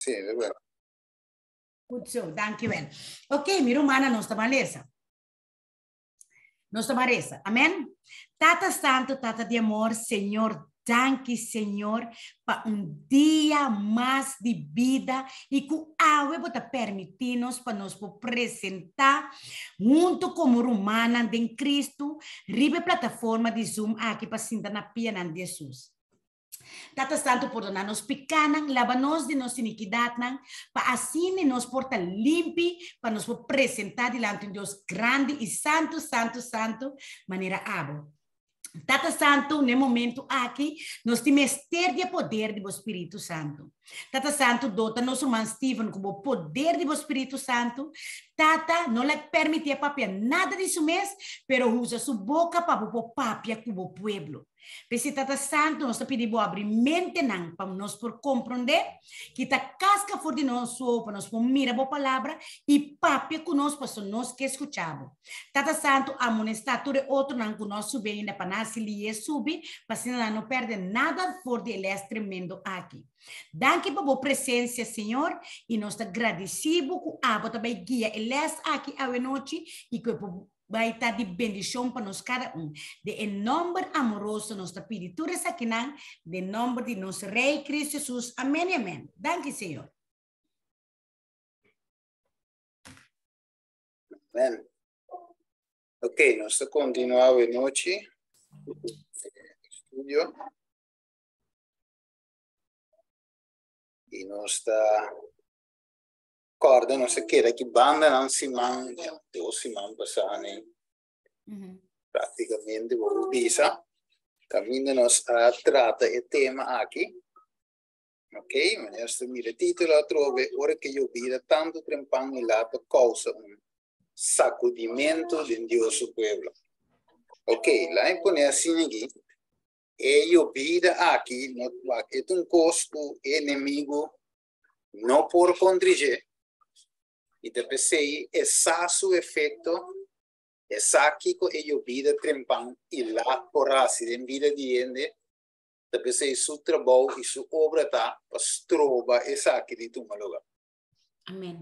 Sí, de bueno. Goed zo, dankjewel. Oké, mi rumannan, nos ta ban lesa. Nos ta ban resa. Amen. Tata Santo, Tata di amor, Señor, danki Señor pa un dia mas di bida y cu awe bo ta permiti nos pa nos por presenta hunto como rumannan den Cristo riba e plataforma di Zoom aki pa sinta na pianan di Jesus. Tata Santu, pordoná nos pikánan, laba nos di nos inikidatnan, pa asina nos por ta limpi, pa nos por presentá dilanti un Dios grandi i santu, santu, santu, manera abo. Tata Santu, n'e momentu aki, nos tin mester di e poder di bo Spiritu Santu. Tata Santu, dota nos ruman Steven ku bo poder di bo Spiritu Santu. Tata, no laga permití e papia nada di su mes, pero usa su boka pa bo por papia ku bo pueblo. P'esei Tata Santu nos ta pidi bo abri mentenan pa nos por komprondé, kita kaska for di nos wowo pa nos por mira bo palabra i papia ku nos pasobra nos ke skucha bo. Tata Santu amonestá tur e otronan ku no a subi ainda pa nan hasi lié subi pa asina nan no pèrdè nada for di e lès tremendo aki. Danki pa bo presensia Señor i nos ta gradisí bo ku abo ta bai guia e lès aki awenochi i ku e por Bai ta di bendicion pa nos cada un. Den e nomber amoroso nos ta pidi tur esakinan, den nomber di nos Rey Cristo Jesus. Amen y amen. Danki Señor. Amen. Ok, nos ta continua awe nochi. Estudio. Y nos ta Kòrda nos a keda ki bandanan siman, ya, dos siman pasá ne, práktikamente bo por bisa, kaminda nos a trata e tema aki. Ok, meneer ta mira e título atrobe, Ora ke yobida tantu trempan i lat ta kousa un sakudimentu den Dios su pueblo. Ok, laat mi pone asina aki, e yobida aki no, wak, e ta un kos ku e enemigu no por kontrig'é i ta p'esei e sa su efekto, e sa kiko e yobida trempan i lat por hasi den bida di hende, ta p'esei su trabou i su obra ta pa stroba esaki di tuma luga. Amen.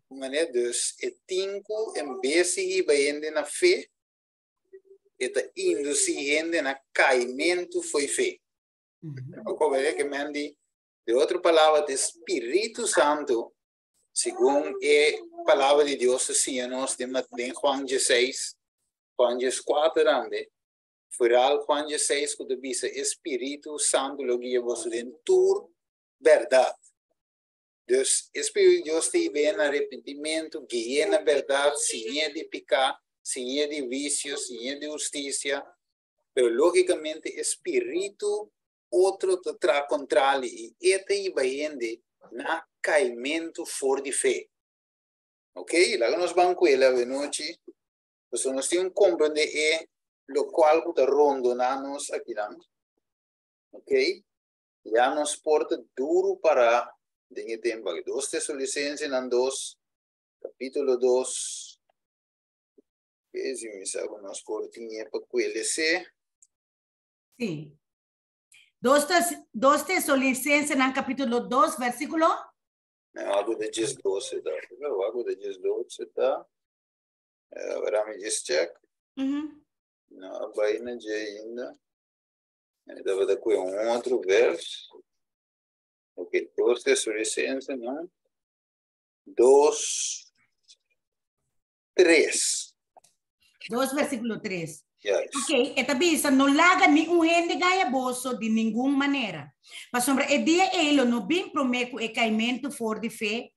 Un manera, dus e tin ku en bes di hiba hende na fe, e ta indusí hende na kaimentu fo'i fe. Bo wak ke men di De otro palabra, ta e Spiritu Santu, segun e Palabra di Dios ta siña nos den den Juan dieseis, Juan dieskuater tambe, foral Juan dieseis ku ta bisa e Spiritu Santu lo guia boso den tur bèrdat. Dus, e Spiritu di Dios ta hib'é na arepentimentu, gui'é na bèrdat, siñ'é di piká, siñ'é di huisio, siñ'é di hustisia, pero lógikamente e Spiritu otro ta traha kontrali i e ta hiba hende na kaimentu for di fe. Ok, laga nos ban ku el awenochi, pasobra nos tin un komprende e lokual ku ta rondoná nos akinan. Ok, ya nos por ta duru pará den e tempu aki. Dos Tesalonicensenan dos, kapítulo dos. Ok, si mi sa ku nos por tin e pa kuelesé. Sí. Dos, dos Tesalonicensenan capítulo 2, versículo. No, algo de 12 ta. No, algo de 12 ta. Uh, let me just check. Mm -hmm. No, bai na dje ainda. Dava da com um outro verso. Ok, dos Tesalonicenses, não? Dos, 3. 2 versículo 3. Yes. Ok, e ta bisa, no laga ni un hende gaya boso di ningun manera. Pasobra e dia ei lo no bin promé ku e kaimentu for di fe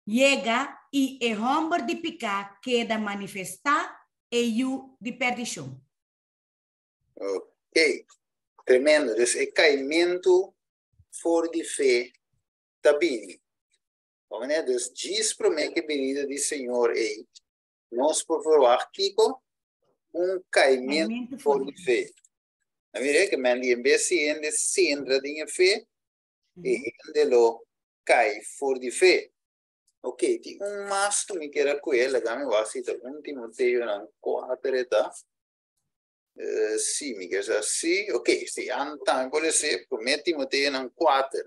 yega i e hòmber di piká keda manifestá, e yu di perdishon. Ok, tremendo. Dus e kaimentu for di fe ta bini. Omené, dus djis promé ku e binida di Señor ei, nos por verwagt kiko? Un kaimentu for di fe. A mira ke men di en bes si hende sentra den e fe, e hende lo kai for di fe. Ok, tin un mas ku mi kier a ku'e, laga mi wak si ta un Timoteonan kuater e ta. Si, mi kier sa si, ok, si, an tambe por lese, promé Timoteonan kuater.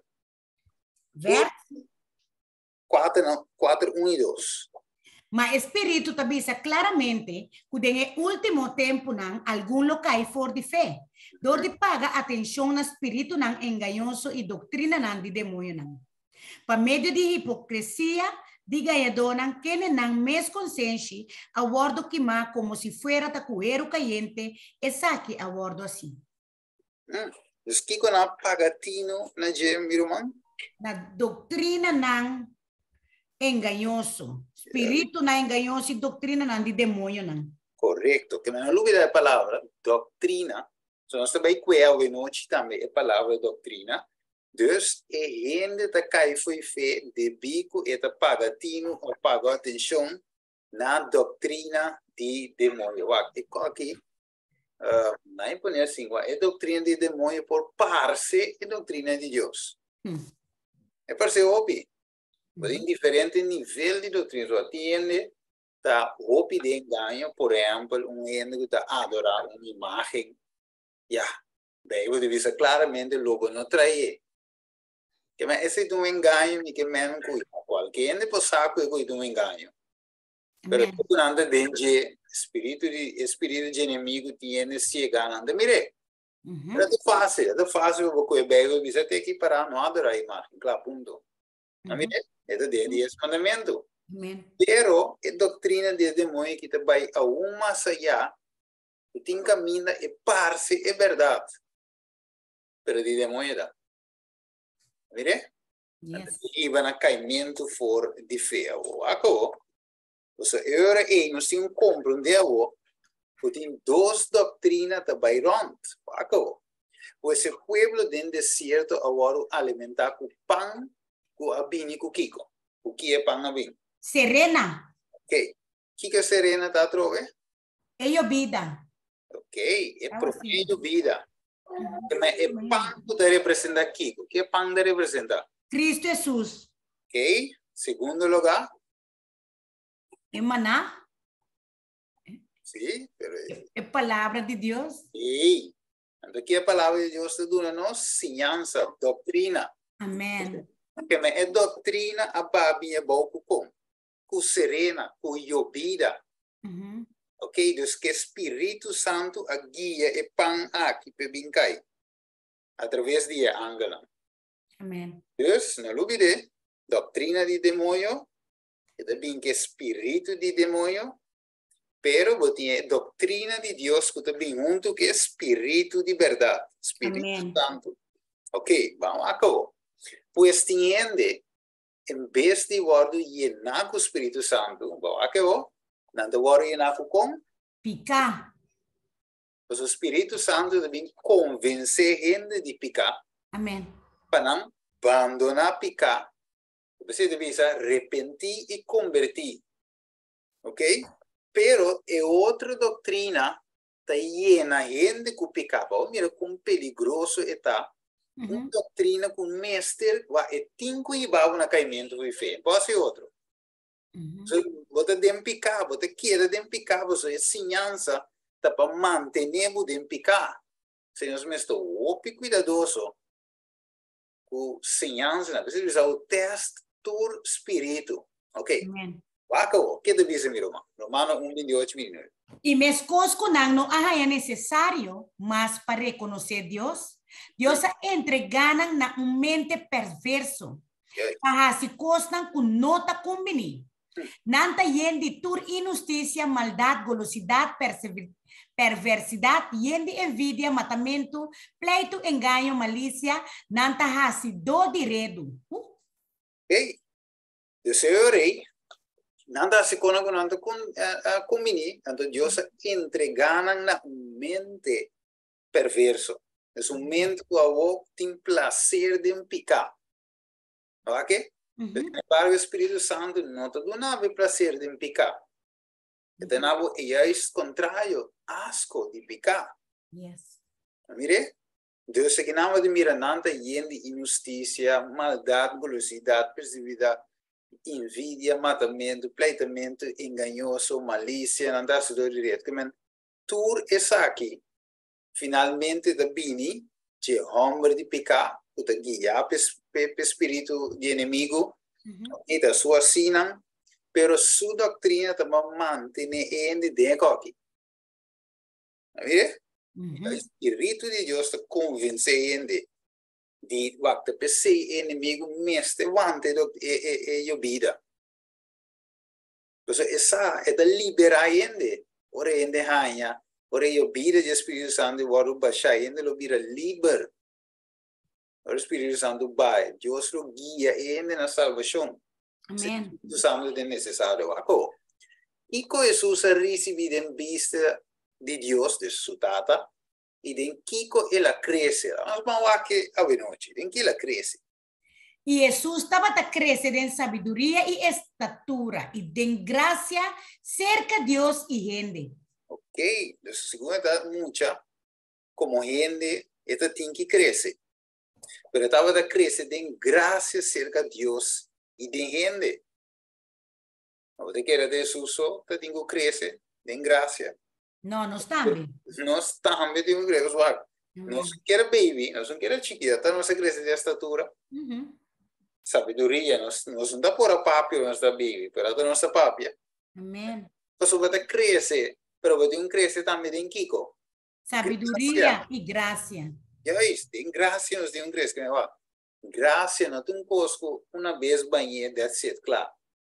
Vers? 1 i 2. Ma e Spiritu ta bisa klaramente ku den e último tempunan algun lo kai for di fe, dor di paga atenshon na spiritunan engañoso i doktrinanan di demoñonan. Pa medio di hipokresia di gañadónan kende nan mes konsenshi a wòrdu kimá komo si fuera ta ku heru kayente, esaki a wòrdu hasí. Dus kiko nan a paga tinu na dje, mi ruman? Na doktrinanan engañoso, spiritunan engañoso i doktrinanan di demoñonan. Korekto. Ke men no lubida e palabra doktrina. So nos ta bai kue awenochi tambe e palabra doktrina. Dus e hende ta kai fo'i fe debí ku e ta paga tinu òf paga atenshon na doktrina di demoño. Wak, e kòki Na pone asin, e doctrina di demonio por parse e doctrina di Dios. E parse hopi. Pero tin diferente nivel di doctrina. So, tin hende ta hopi de engaño, por ehempel, un hende ku ta adora un imagen. Ya, Bijbel ta bisa claramente lo bo no trae. Ke men ese ta un engaño, mi ke men ku kualke hende por sa ku e ku ta un engaño. Pero Amen. ku nan ta den dje spiritu di e spiritu dje enemigu tiene siega nan ta mir'é. Pero ta fácil, ta fácil pa bo kohe Bijbel bisa te aki pará no adorá imagen, kla punto. A mir'é? E ta den dies mandamentu. Amen. Pero e doktrina di e demoño aki ta bai aun mas ayá ku tin kaminda e parse e bèrdat, pero di demoño ta. Mir'é? Yes. Hiba na kaimentu for di fe awo. Wak awo. Pasobra e ora ei nos tin un komprondé awo ku tin dos doktrina ta bai rònt. Wak awo. Pues e pueblo den desierto a wòrdu alimentá ku pan ku a bini ku kiko? Ku ki e pan a bini? Serena. Ok. Kiko e serena ta atrobe? E yobida. Ok, e promé yobida. Ma e pan ku ta representá kiko? Ke pan ta representá? Cristo Jesus. Ok, segundo lugá. E maná. Sí, pero... E palabra di Dios. Sí. Anto ki e palabra di Dios ta duna nos? Siñansa, doktrina. Amen. Ke men e doktrina a babia bou ku kon? Ku serena, ku yobida. Ok, dus ke Spiritu Santu a guia e pan aki p'e bin kai a traves di e angelnan. Amen. Dus, no lubid'é, doktrina di demoño, e ta bin ke spiritu di demoño, pero bo tin e doktrina di Dios ku ta bin huntu ku e spiritu di bèrdat, Spiritu Amen. Santu. Ok, ban wak awor. Pues tin hende En bes di wòrdu yená ku Spiritu Santu, bo wak e ho, nan ta wòrdu yená ku kon? Piká. Pasobra Spiritu Santu ta bin konvensé hende di piká. Amèn. Pa nan bandoná piká. P'esei ta bisa repentí i kombertí. Oké? Pero e otro doktrina ta yena hende ku piká. Bo a mira kon peligroso e ta? Un doktrina ku mester wak e tin ku hiba bo na kaimentu ku fe. Bo hasi otro. So, bo ta den piká, bo ta keda den piká, pasobra e siñansa ta pa mantené bo den piká. P'esei nos mester hopi kuidadoso ku siñansanan. P'esei bisa bo tèst tur spiritu. Oké. Wak awor, ke ta bisa mi ruman? Romano un 28, 29. I meskos ku nan no a haña nesesario mas pa rekonosé Dios, Dios a entregá nan na un mente perverso pa hasi kosnan ku no ta kumbiní. Nan ta yen di tur inhustisia, maldat, golosidat, perversidat, yen di envidia, matamentu, pleitu, engaño, malisia, nan ta hasi do di redu. Hey, Dios e rei, nan ta hasi kosnan ku nan ta kumbiní, anto Dios a entregá nan na un mente perverso. Es un mente ku awor tin plaser den piká. Oke? Sin embargo, e Spiritu Santu no ta duna bo e plaser den piká. E ta duna bo e juist kontrario, asko di piká. Yes. Mire, Dios aki nan bo ta mira nan ta yen di inhustisia, maldat, golosidat, persividat, invidia, matamentu, pleitamentu, engañoso, malisia, nan ta hasi dor di ret. Ke men tur esaki finalmente ta bini dje hòmber di piká ku ta guiá p'e spiritu di enemigu, i ta su hasinan. Pero su doktrina ta ban mantené e hende den e kòki. Mire? E Spiritu di Dios ta konvensé hende di wak ta p'esei e enemigu mester wanta e yobida. Pasobra e sa, e ta liberá hende. Ora e hende haña, ora e yobida di e Spiritu Santu wòrdu bashá, e hende lo bira liber. Ora e Spiritu Santu bai, Dios lo guia e hende na salbashon. Amen. Spiritu Santu ta nesesario. Wak awor. Kiko Hesus a risibí den bista di Dios, di su Tata, i den kiko el a krese? Nos ban wak awenochi. Den ki el a krese? I Hesus tabata krese den sabiduria i estatura i den grasia serka Dios i hende. Ok, dus segun e ta mucha, komo hende e ta tin ki krese. Pero e tabata krese den grasia serka Dios i den hende. Bo ta kere ta Hesus so ta tin ku krese den grasia? No, nos tambe. Nos tambe tin ku krese. Wak, nos no kere baby, nos no kere chikita, ta nos a krese den estatura. Sabiduria, nos no ta por a papia ora nos ta baby, pero ata nos ta papia. Amen. Pasobra bo ta krese, pero bo tin ku krese tambe den kiko? Sabiduria i grasia. Juist, den grasia nos tin ku krese. Wak, grasia no ta un kos ku una bes bañ'é, that's it, kla.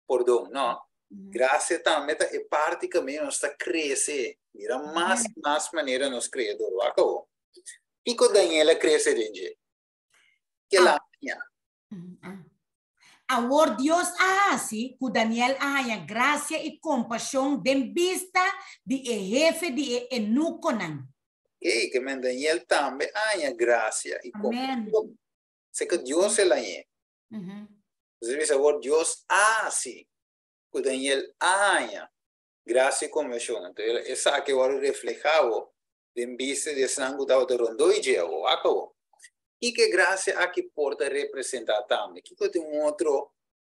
Pordon, no. Gracia tambe ta e parti kaminda nos ta krese, bira mas i mas manera nos Kreador. Wak awor. Kiko Daniel a krese den dje? Ke la haña? Awor Dios a hasi ku Daniel a haña grasia i kompashon den bista di e hefe di e enukonan. Ey, ke men Daniel tambe a haña grasia i kompashon. Seka Dios el hañ'é. Entonces bisa awor Dios a hasi ku Daniel a haña grasia i kompashon. Anto esaki a wòrdu reflehá awor den bista di esnan ku tabata rondó i dje awor. Wak awor. Kiko e grasia aki por ta representá tambe? Kiko ta un otro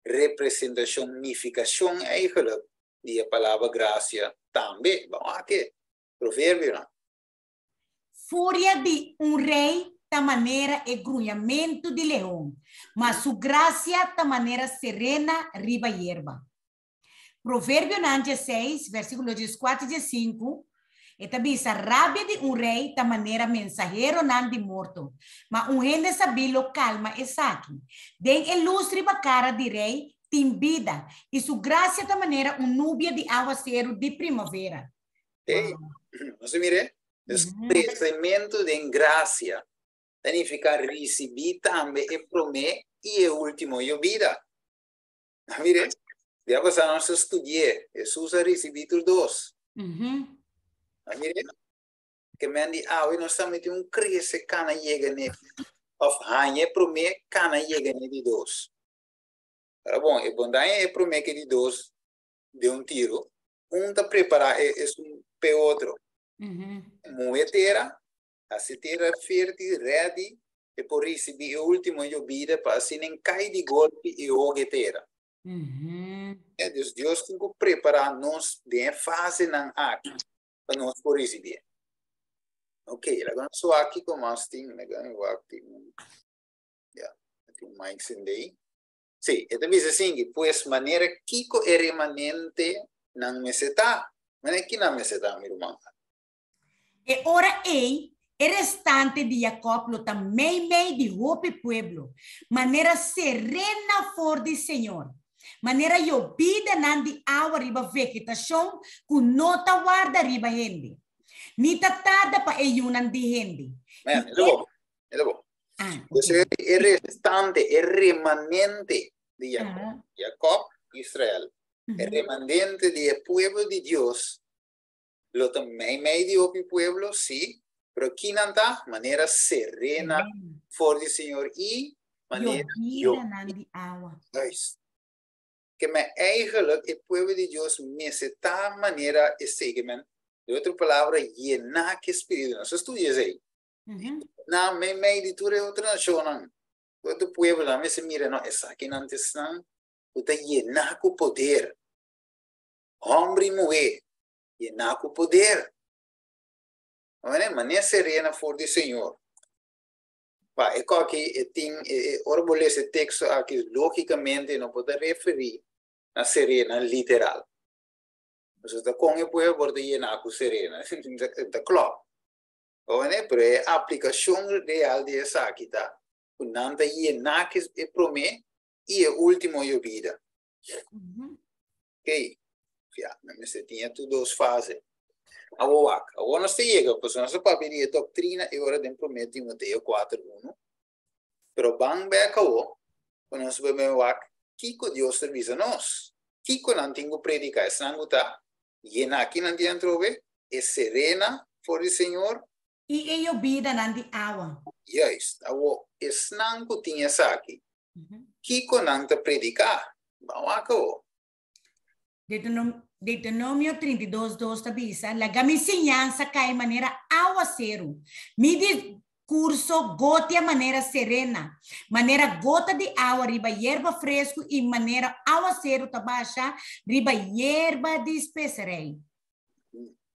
representashon, nifikashon eigenlijk di e palabra grasia tambe? Ban wak e proverbionan. Furia di un rei ta manera e gruñamentu di leon, ma su grasia ta manera serena riba yerba. Proverbionan dieseis, versíkulo dieskuater i diesinku, e ta bisa, Rabia di un rei ta manera mensaheronan di morto, ma un hende sabí lo kalma esaki. Den e lus riba kara di rei tin bida, i su grasia ta manera un nubia di awaseru di primavera. Hey, nos a mira, dus crecemento den gracia ta nifica ricibi tambe e prome y e ultimo yobida. A mira, dia pasá nos a studié, Jesús a ricibi tur dos. A mira, ke men di awe nos tambe tin un crece cana yega ne, of haña e prome cana yega ne di dos. Ahora bon, e bondaña e prome ke di dos den un tiro, un ta prepará e esun p'e otro. Muhe tera, hasi tera fértil, ready, e por risibí e último yobida pa asina en kai di golpi i hoga e tera. E dus Dios tin ku prepará nos den e fasenan aki pa nos por risibié. Ok, laga nos wak kiko mas tin. Laga mi wak tin un, ya, tin un mic sendé. Sí, e ta bisa asin, pues manera kiko e remanente nan mester ta? Manera ki nan mester ta, mi ruman? E ora ei, e restante di Jakòb lo ta meimei di hopi pueblo, manera serena for di Señor, manera yobidanan di awa riba vegetashon ku no ta warda riba hende, ni ta tarda pa e yunan di hende. Mira, e ta bon, e ta bon. Ah, Entonces, e restante, e remanente di Jacob, Jacob, Israel, e remanente di e pueblo di Dios, lo ta meimei di hopi pueblo, sí, pero kinan ta? Manera serena for di Señor i manera Yobidanan di awa. Juist. Ke men eigenlijk e pueblo di Dios mester ta manera esei, ke men, de otro palabra, yená ku e Spiritu. Nos a studia esei. Na meimei di tur e otro nashonnan, otro pueblonan mester mira, no, esakinan ta esnan ku ta yená ku poder. Hòmber i muhé yená ku poder. Manera serena for di Señor. Pa e koki e tin, ora bo lesa e teksto aki, lógikamente no por ta referí Na serena literal. Dus ta kon e pueblo por ta yená ku serena? Ta klòp. Owene? Pero e aplikashon real di esaki ta ku nan ta yená ku e promé i e último yobida. Ok. Ya, nan mester tin e tur dos fase. Awor wak, awor nos ta yega, pasobra nos ta papia di e doktrina e ora den promé Timoteo 4:1. Pero ban bek awor, ku nos por bin wak kiko Dios ta bisa nos. Kiko nan tin ku prediká? Esnan ku ta yena aki nan tin atrobe e serena for di Señor. I e yobidanan di awa. Juist. Awor, esnan ku tin esaki, kiko nan ta prediká? Ban wak awor. Deuteronomio 32, 2 ta bisa, Laga mi siñansa kai manera awaseru, mi diskurso gotia manera serena, manera gota di awa riba yerba fresku i manera awaseru ta basha riba yerba di speserei.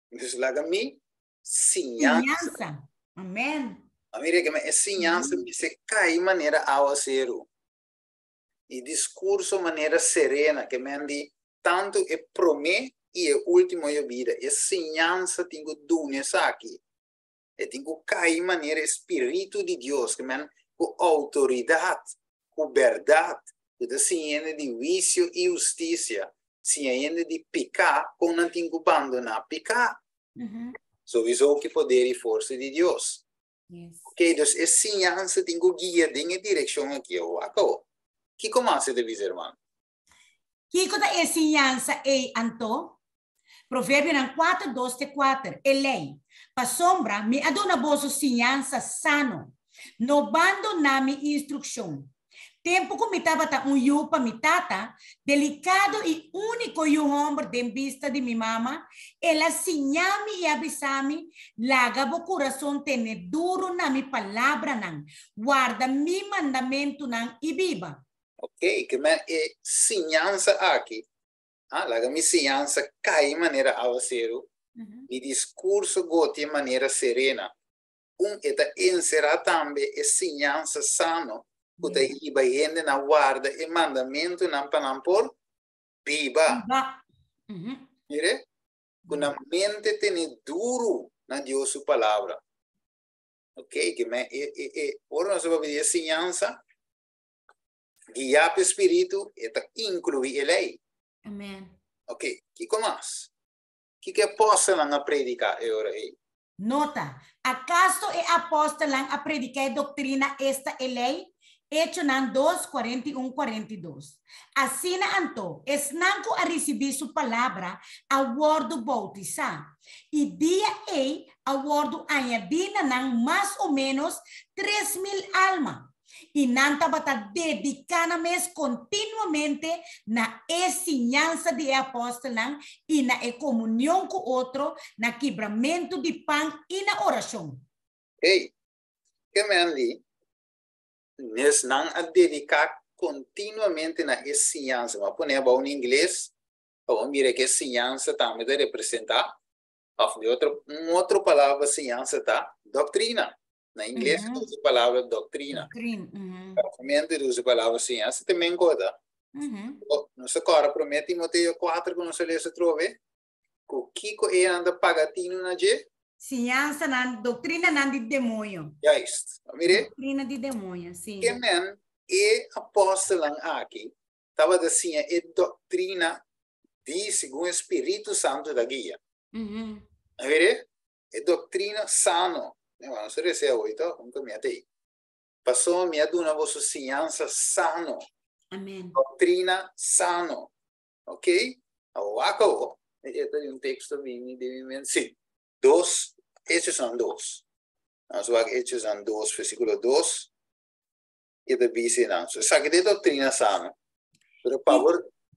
Dus laga mi siñansa. Siñansa. Amen. A mira ke e siñansa mester kai manera awaseru. I diskurso manera serena ke men di tantu e promé i e último yobida. E siñansa tin ku duna esaki. E tin ku kai manera e spiritu di Dios, ke men ku outoridat, ku bèrdat, ku ta siña hende di huisio i hustisia, siña hende di piká kon nan tin ku bandoná piká. Souiso ku poder i forsa di Dios. Yes. Ok, dus e siñansa tin ku guia den e direkshon aki. Wak awo. Kiko mas e ta bisa, hermano? Kiko ta e siñansa ei anto? Proverbionan 4, 2 te 4, e lei. Pasobra mi a duna boso siñansa sano. No bandoná mi instrukshon. Tempu ku mi tabata un yu pa mi tata, delikado i úniko yu hòmber den bista di mi mama, el a siña mi i a bisa mi, Laga bo kurason tene duru na mi palabranan, warda mi mandamentunan i biba. Oké, ke men e siñansa aki, ah, laga mi siñansa kai manera awaseru, mi diskurso gotia manera serena. Un e ta enserá tambe e siñansa sano ku ta hiba hende na warda e mandamentunan pa nan por biba. Mire, ku nan mente tene duru na Dios su palabra. Ok, ke men e, e, e, ora nos ta papia di e siñansa, guiá pa e spiritu, e ta inkluí e lei. Amen. Ok, kiko mas? Kiko e apòstelnan a prediká e ora ei? Nota, Akaso e apòstelnan a prediká e doktrina esta e lei? Echonan 2, 41, 42. Asina anto, esnan ku a risibí su palabra a wòrdu boutisá, i dia ei a wòrdu añadí na nan mas o ménos 3000 alma. I nan tabata dediká nan mes kontinuamente na e siñansa di e apòstelnan i na e komunion ku otro, na kibramentu di pan i na orashon. Hey, ke men di, mes nan a dediká kontinuamente na e siñansa. Mi a pone abou na ingles pa bo mira ke siñansa tambe ta representá. Òf di otro, un otro palabra pa siñansa ta doktrina. Na ingles mm -hmm. usa palabra doctrina. Doctrina. Mm -hmm. Papiamento usa palabra siñansa también kota. Mm -hmm. Nos kora promé Timoteo 4 ku nos lesa trobe. Ku kiko e anda paga tinu na dje? Siñansa nan, doctrina nan di demonio. Juist. Mire. Doctrina di demonio, sí. Ke men e apostelan aki tabata siña e doctrina di segun e Spiritu Santo ta guia. Mm -hmm. Mire? E doctrina sano. Ne, nos ta resa awe to, un camia ta ei. Pasobra mi a duna boso siñansa sano. Amen. Doctrina sano. Ok? Awo wak awo. E ta di un texto bini den mi mente. Sí. Dos, Hechosnan dos. Nos wak Hechosnan dos, versículo dos. E ta bisa nan. So, esaki ta e doctrina sano. Pero pa bo,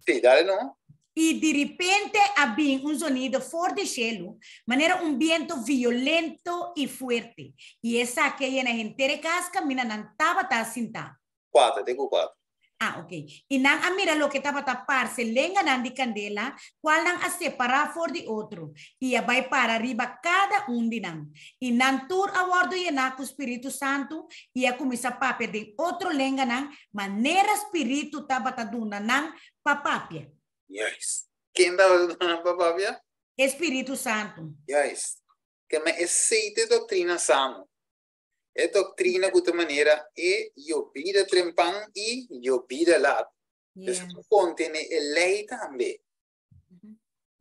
sí, dale no. I diripente a bin un zonido for di shelu, manera un biento violento i fuerte, i esaki a yena henter e kas kaminda nan tabata sintá. Kuater, te ku kuater. Ah, ok. I nan a mira loke tabata parse lenganan di kandela, kualnan a separá for di otro, i a bai para riba kada un di nan. I nan tur a wòrdu yená ku Spiritu Santu i a kuminsá papia den otro lenganan, manera Spiritu tabata duna nan pa papia. Juist. Ken tabata duna nan pa papia? E Spiritu Santu. Juist. Ke men esei ta e doktrina sano. E doktrina ku ta manera e yobida trempan i yobida lat. Yes. Ta kontene e lei tambe.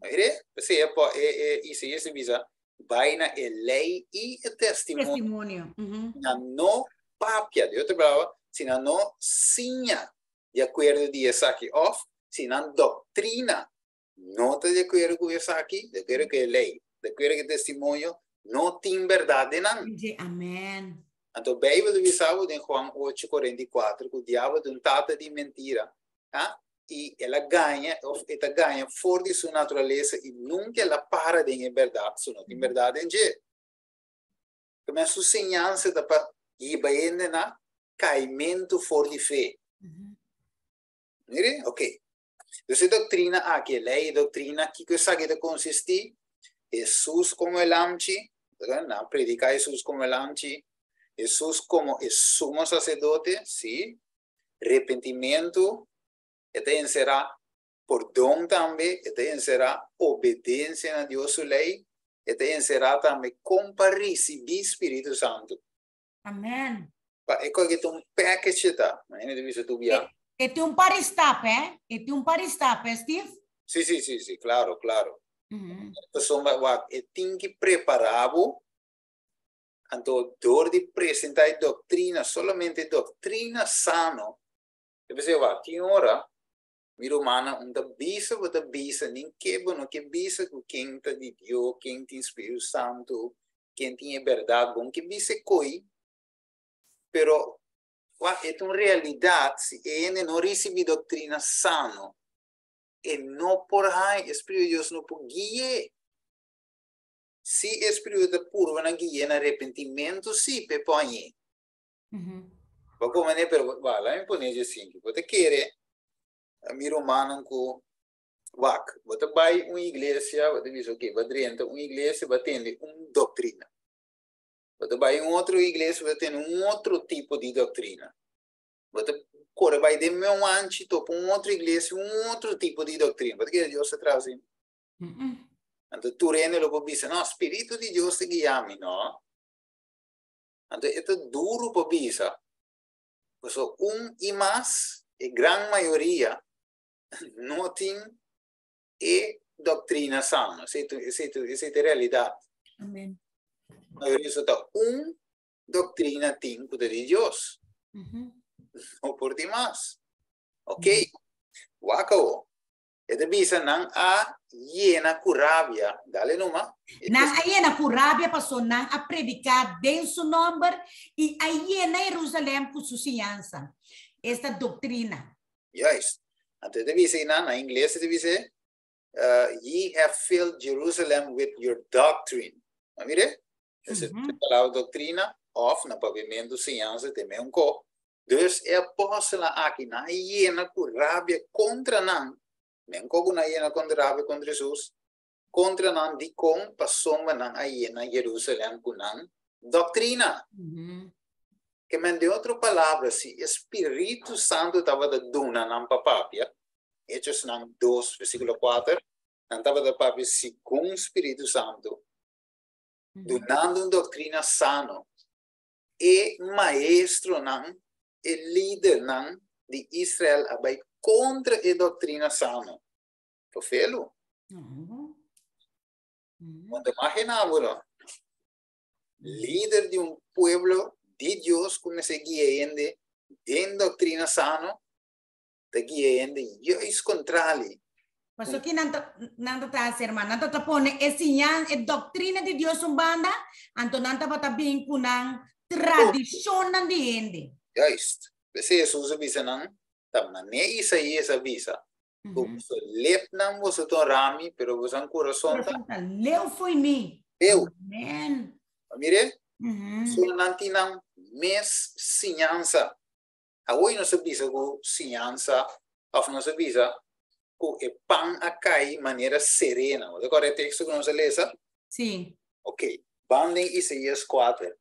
Mire, p'esei e po e e Isaías ta bisa, bai na e lei i e testimonio. Testimonio. Si nan no papia, di otro palabra, si nan no siña di akuerdo di esaki òf si nan doktrina no ta di akuerdo ku esaki, di akuerdo ku e lei, di akuerdo ku e testimonio, no tin bèrdat den nan. Amen. Anto Beibel ta bisa bo den Juan ocho, 44 ku diabel ta un tata di mentira, ah, i el a gaña òf e ta gaña for di su naturalesa i nunka el a para den e bèrdat, so no tin bèrdat den dje. Tambe su señansa ta pa hiba hende na kaimentu for di fe. Mire? Ok. Dus e doktrina aki, e lei, e doktrina, kiko esaki ta konsistí? Hesus komo e Lamchi, nan a prediká Hesus komo e Lamchi, Hesus komo e Sumo Saserdote, sí, repentimentu, e ta enserá pordon tambe, e ta enserá obedensia na Dios su lei, e ta enserá tambe kon pa risibí Spiritu Santu. Amen. Pa e kos aki ta un package e ta. Imagina ta bisa tur bia. E tin un par di stap, eh? E tin un par di stap, eh, Steve? Sí, sí, sí, sí, claro, claro. Pasobra wak, e tin ki prepará bo, anto dor di presentá e doktrina, solamente e doktrina sano, e bisa wak, tin ora mi rumannan un ta bisa bo ta bisa, nin ke bo no ke bisa ku ken ta di Dios, ken tin Spiritu Santu, ken tin e bèrdat, bo no ke bisa e koi, pero wak e ta un realidat, si e hende no risibí doktrina sano, e no por haña, e Spiritu di Dios no por gui'é. Si e Spiritu ta purba na gui'é na arepentimentu, sí, p'e por hañ'é. Bo komprendé? Pero wak, laat mi pone dje asinki. Bo ta kere mi rumannan ku wak, bo ta bai un iglesia, bo ta bisa oke, bo a drenta un iglesia, bo a tende un doktrina. Bo ta bai un otro iglesia, bo ta tende un otro tipo di doktrina. Bo ta kore bai den meu anchi topa un otro iglesia, un otro tipo di doktrina. Bo ta kere Dios ta traha asina? Anto tur hende lo por bisa, no, spiritu di Dios ta guia mi. No. Anto e ta duru pa bisa, pasobra un i mas, e gran mayoria, no tin e doktrina sano. Esei ta, esei ta, esei ta e realidat. Amen. Mayoria so ta un doktrina tin ku ta di Dios. No por tin mas. Ok, wak awo. E ta bisa nan a yena ku rabia. Dale numa. Nan a yena ku rabia paso nan a prediká den su nòmber i a yena Herusalèm ku su siñansa, esta doktrina. Juist. Anto e ta bisa einan, na ingles e ta bisa, Ye have filled Jerusalem with your doctrine. A mira? Ese palabra doktrina òf na papiamentu siñansa te meun ko. Dus e apòstelnan aki nan a yena ku rabia kontra nan, men ko ku nan a yena kontra rabia kontra Hesus, kontra nan dikon pasobra nan a yena Jerusalèm ku nan doktrina. Ke men den otro palabra, si e Spiritu Santu tabata duna nan pa papia, Hechosnan 2 versíkulo 4, nan tabata papia segun Spiritu Santu, dunando un doktrina sano. E maestronan, e lidernan di Israel a bai kontra e doktrina sano. Tofelu. Bo ta imaginá bo no? Lider di un pueblo di Dios ku mester guia hende den doktrina sano, ta guia hende juist kontrali. Paso ki nan ta nan ta ta hasi hermano? Nan ta ta pone e siñan, e doktrina di Dios un banda, anto nan tabata bin ku nan tradishonnan di hende. Juist. P'esei Hesus a bisa nan, ta manera Isaías a bisa, ku boso lepnan boso ta honra mi, pero boso kurason ta. Kurason ta leu fo'i mi. Leu. Amen. Mire, so nan tin nan mes siñansa. Awor nos a bisa ku siñansa òf nos a bisa ku e pan a kai manera serena. Bo ta kòrda e teksto ku nos a lesa? Sí. Ok, ban den Isaías 4.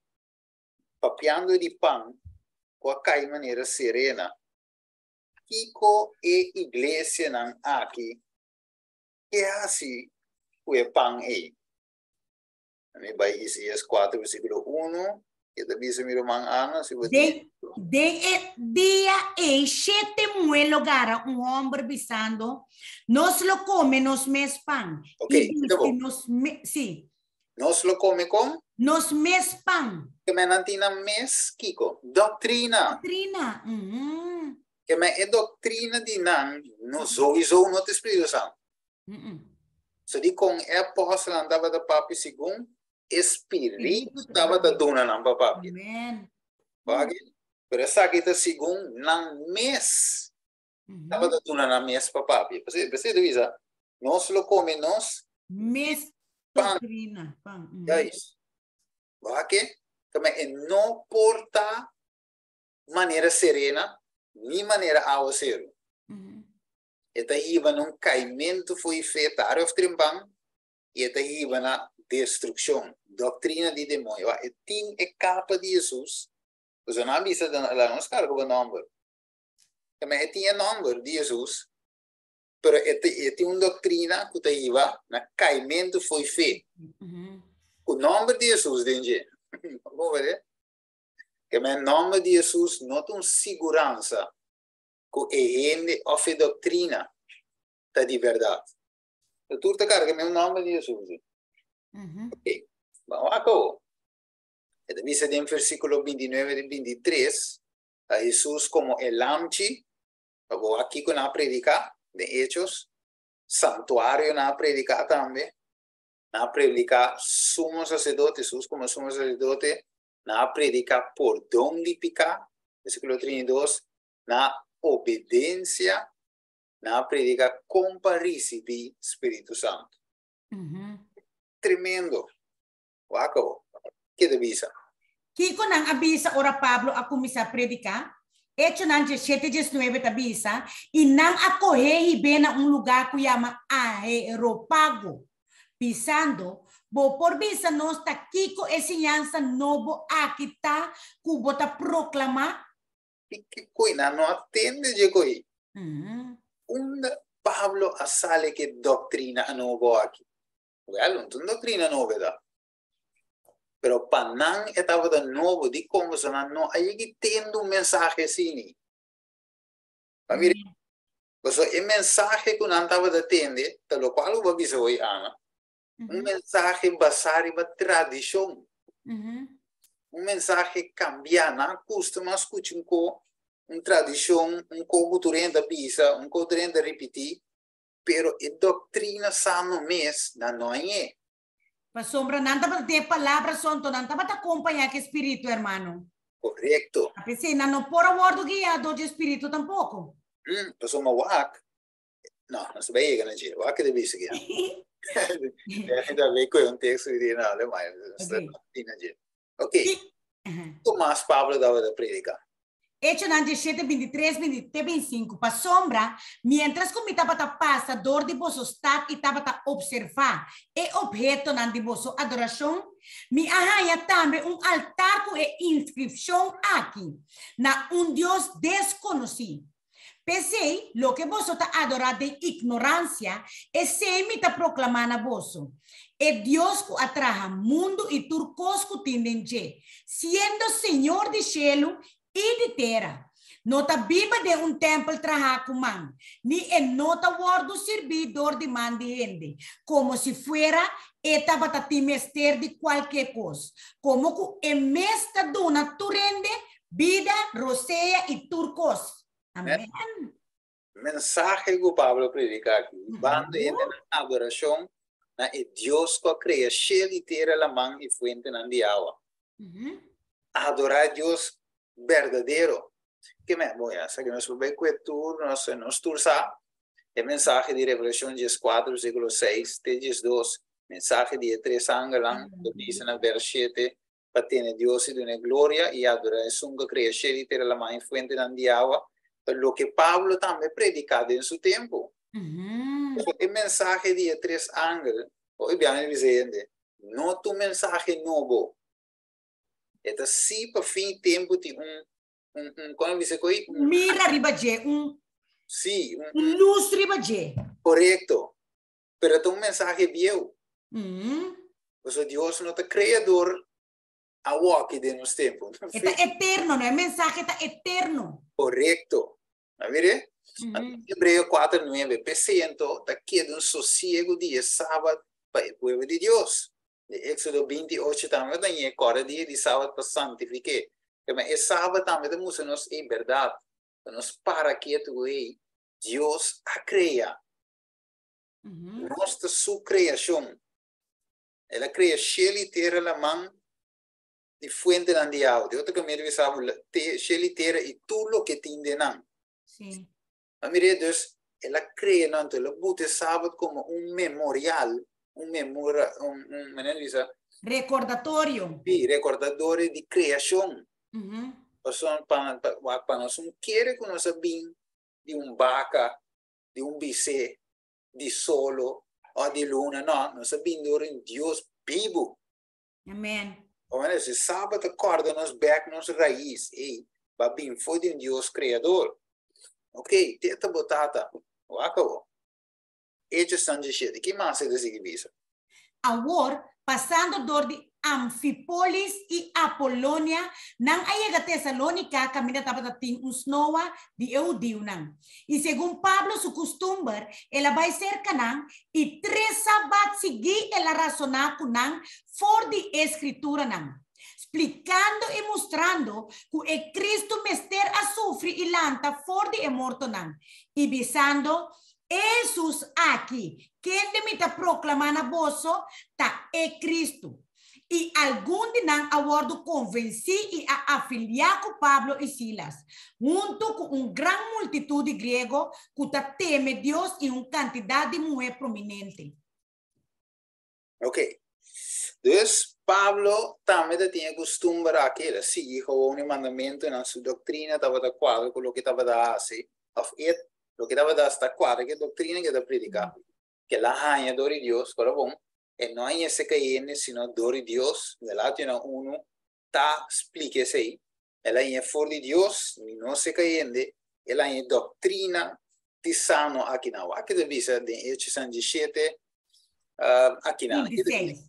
Papiando di pan ku a kai manera serena, kiko e iglesianan aki? Ke hasi ku e pan ei? Mi bai Isaías 4 versíkulo 1, ke ta bisa mi ruman Ana, si bo tin. Den e dia ei shete muhé lo gara un hòmber bisando, Nos lo kome nos mes pan Ok, i kita bisti bo. nos me, sí. Nos lo kome kon? Nos mes pan. Ke men nan tin nan mes kiko? Doktrina. Doktrina, mhm. Ke men e doktrina di nan no souiso no ta Spiritu Santu. So dikon e apòstelnan tabata papia segun e Spiritu tabata duna nan pa papia? Wak? Pero esaki ta segun nan mes tabata duna nan mes pa papia. P'esei e ta bisa, Nos lo kome nos mes pan. Doktrina, pan. Juist. Wak? Ke men e no por ta manera serena ni manera awaseru. E ta hiba na un kaimentu fo'i fe tarde òf trempan i e ta hiba na destrukshon. Doktrina di demoño. Wak, e tin e kapa di Hesus. Pasobra nan a bisa, Laga nos karga bo nòmber. Tambe e tin e nòmber di Hesus, pero e e tin un doktrina ku ta hiba na kaimentu fo'i fe. Ku nòmber di Hesus den dje. Bo wak? Ke men nòmber di Hesus no ta un siguransa ku e hende òf e doktrina ta di bèrdat. So tur ta karga men nòmber di Hesus. Ok, ban wak awo. E ta bisa den versíkulo 29 te 23, a Hesus komo e lamchi, pa bo wak kiko nan a prediká den Hechos, santuario nan a prediká tambe, nan a prediká sumo saserdote, Hesus komo sumo saserdote, nan a prediká pordon di piká, versíkulo 32, nan a obedensia, nan a prediká kon pa risibí Spiritu Santu. Tremendo! Wak awor, ke ta bisa? Kiko nan a bisa ora Pablo a kuminsá prediká? Echonan 17, 19 ta bisa, I nan a kohé hib'é na un lugá ku yama Aeropago, bisando, Bo por bisa nos ta kiko e siñansa nobo aki ta ku bo ta proklamá? I kiko nan no a tende dje ko'i? Unda Pablo a sali ku e doktrina nobo aki? Wèl, no ta un doktrina nobo e ta. Pero pa nan e tabata nobo, dikon? Pasobra nan no a yega i tende un mensahe asini. Pa mira, pasobra e mensahe ku nan tabata tende ta lokual ku bo a bisa hoy, Ana, un mensahe basá riba tradishon, un mensahe kambiá. Nan a kustuma skucha un ko, un tradishon, un ko ku tur hende ta bisa, un ko tur hende ta ripití, pero e doktrina sano mes nan no a ñe. Pasobra nan tabata tin e palabra sonto, nan tabata kompañá ku e spiritu, hermano. Korekto. A p'esei nan no por a wòrdu guiá dor di e spiritu tampoko. Pasobra wak, no, nos ta bai yega na dje. Wak ke ta bisa aki. Ta bai kohe un teksto di na alemán, nos ta bai na dje. Ok, kiko mas Pablo tabata prediká? Echonan 17, 23, 20 te 25, Pasobra, miéntras ku mi tabata pasa dor di boso stat i tabata opservá e ophetonan di boso adorashon, mi a haña tambe un altar ku e inskripshon aki, Na un Dios deskonosí. P'esei, loke boso ta adorá den ignoransia, esei mi ta proklamá na boso, E Dios ku a traha mundu i tur kos ku tin den dje, siendo Señor di shelu i di tera, no ta biba den un tèmpel trahá ku man, ni e no ta wòrdu sirbí dor di man di hende, komo si fuera e tabata tin mester di kualke kos, komo ku e mes ta duna tur hende Bida, rosea i tur kos. Amen. Mensahe ku Pablo a prediká aki, bando hende na adorashon na e Dios ku a krea shel i tera, laman i fuentenan di awa. Adorá e Dios berdadero. Ke men? Bon, ya sa ku nos por bai ku e tur, nos, nos tur sa e mensahe di Revelashon 14, versíkulo 6 te 12, mensahe di e tres angelnan ku ta bisa na vers 7, pa tene Dios i dun'é gloria i adorá esun ku a krea shel i tera laman i fuentenan di awa, ta loke Pablo tambe prediká den su tempu. Pasobra e mensahe di e tres angel, hopi bia mi bisa hende, no ta un mensahe nobo. E ta sí pa fin tempu tin un, un, un, kon mi bisa koe? Un mira riba dje, un, Sí, un, un lus riba dje. Korekto. Pero ta un mensahe bieu. Pasobra Dios no ta kreador awoki den nos tempu. E ta eterno, no? E mensahe ta eterno. Korekto. A mire? Hebreo 4:9, P'esei anto ta keda un sosiegu di e sabat pa e pueblo di Dios. Den Éxodo 28 tambe ta ñe kòrda dia di sabat pa santifik'é. Kema e sabat tambe ta mustra nos e bèrdat, pa nos para ketu ku ei Dios a krea. Nos ta su kreashon. El a krea shelu i tera, laman i fuentenan di awa. Di otro kaminda bisa bo shelu i tera i tur loke tin den nan. A mir'é, dus, el a krea nan, anto el a buta e sabat komo un memorial, un memora, un, un, manera di bisa? Rekordatorio. Sí, rekordatorio di kreashon. Pasobra pa, pa, wak, pa nos un kere ku nos a bin di un baka, di un bisé, di solo o di luna, no, nos a bin dor un Dios bibu. Amen. Omen, si sabat ta kòrda nos bèk nos rais, ei, ba bin for di un Dios kreador. Ok, te ta bo tata. Wak awor. Hechosnan 17. Ki mas e ta sigui bisa? Awor, pasando dor di Amfipolis i Apolonia, nan a yega Tesalónika kaminda tabata tin un snoa di e hudiunan. I segun Pablo su kustumber, el a bai serka nan, i tres sabat siguí el a rasoná ku nan for di e Skrituranan, splikando i mustrando ku e Kristu mester a sufri i lanta for di e mortonan, i bisando, E Hesus aki, kende mi ta proklamá na boso, ta e Kristu. I algun di nan a wòrdu konvensí i a afiliá ku Pablo i Silas, huntu ku un gran multitut di griego ku ta teme Dios i un kantidat di muhé prominente. Ok. Dus, Pablo tambe ta tin e kustumber aki, el a sigui gewoon e mandamentunan, su doktrina tabata kuadra ku loke tabata hasi, òf e loke tabata hasi ta kuadra ku e doktrina ku e ta prediká, ku el a haña dor di Dios, ora bon, e no haña esei kayende sino dor di Dios, Galationan unu ta splika esei, el a haña for di Dios, mi no se kayende, el a haña e doktrina di sano akinan. Wak ta bisa den Hechosnan 17 akinan. 26.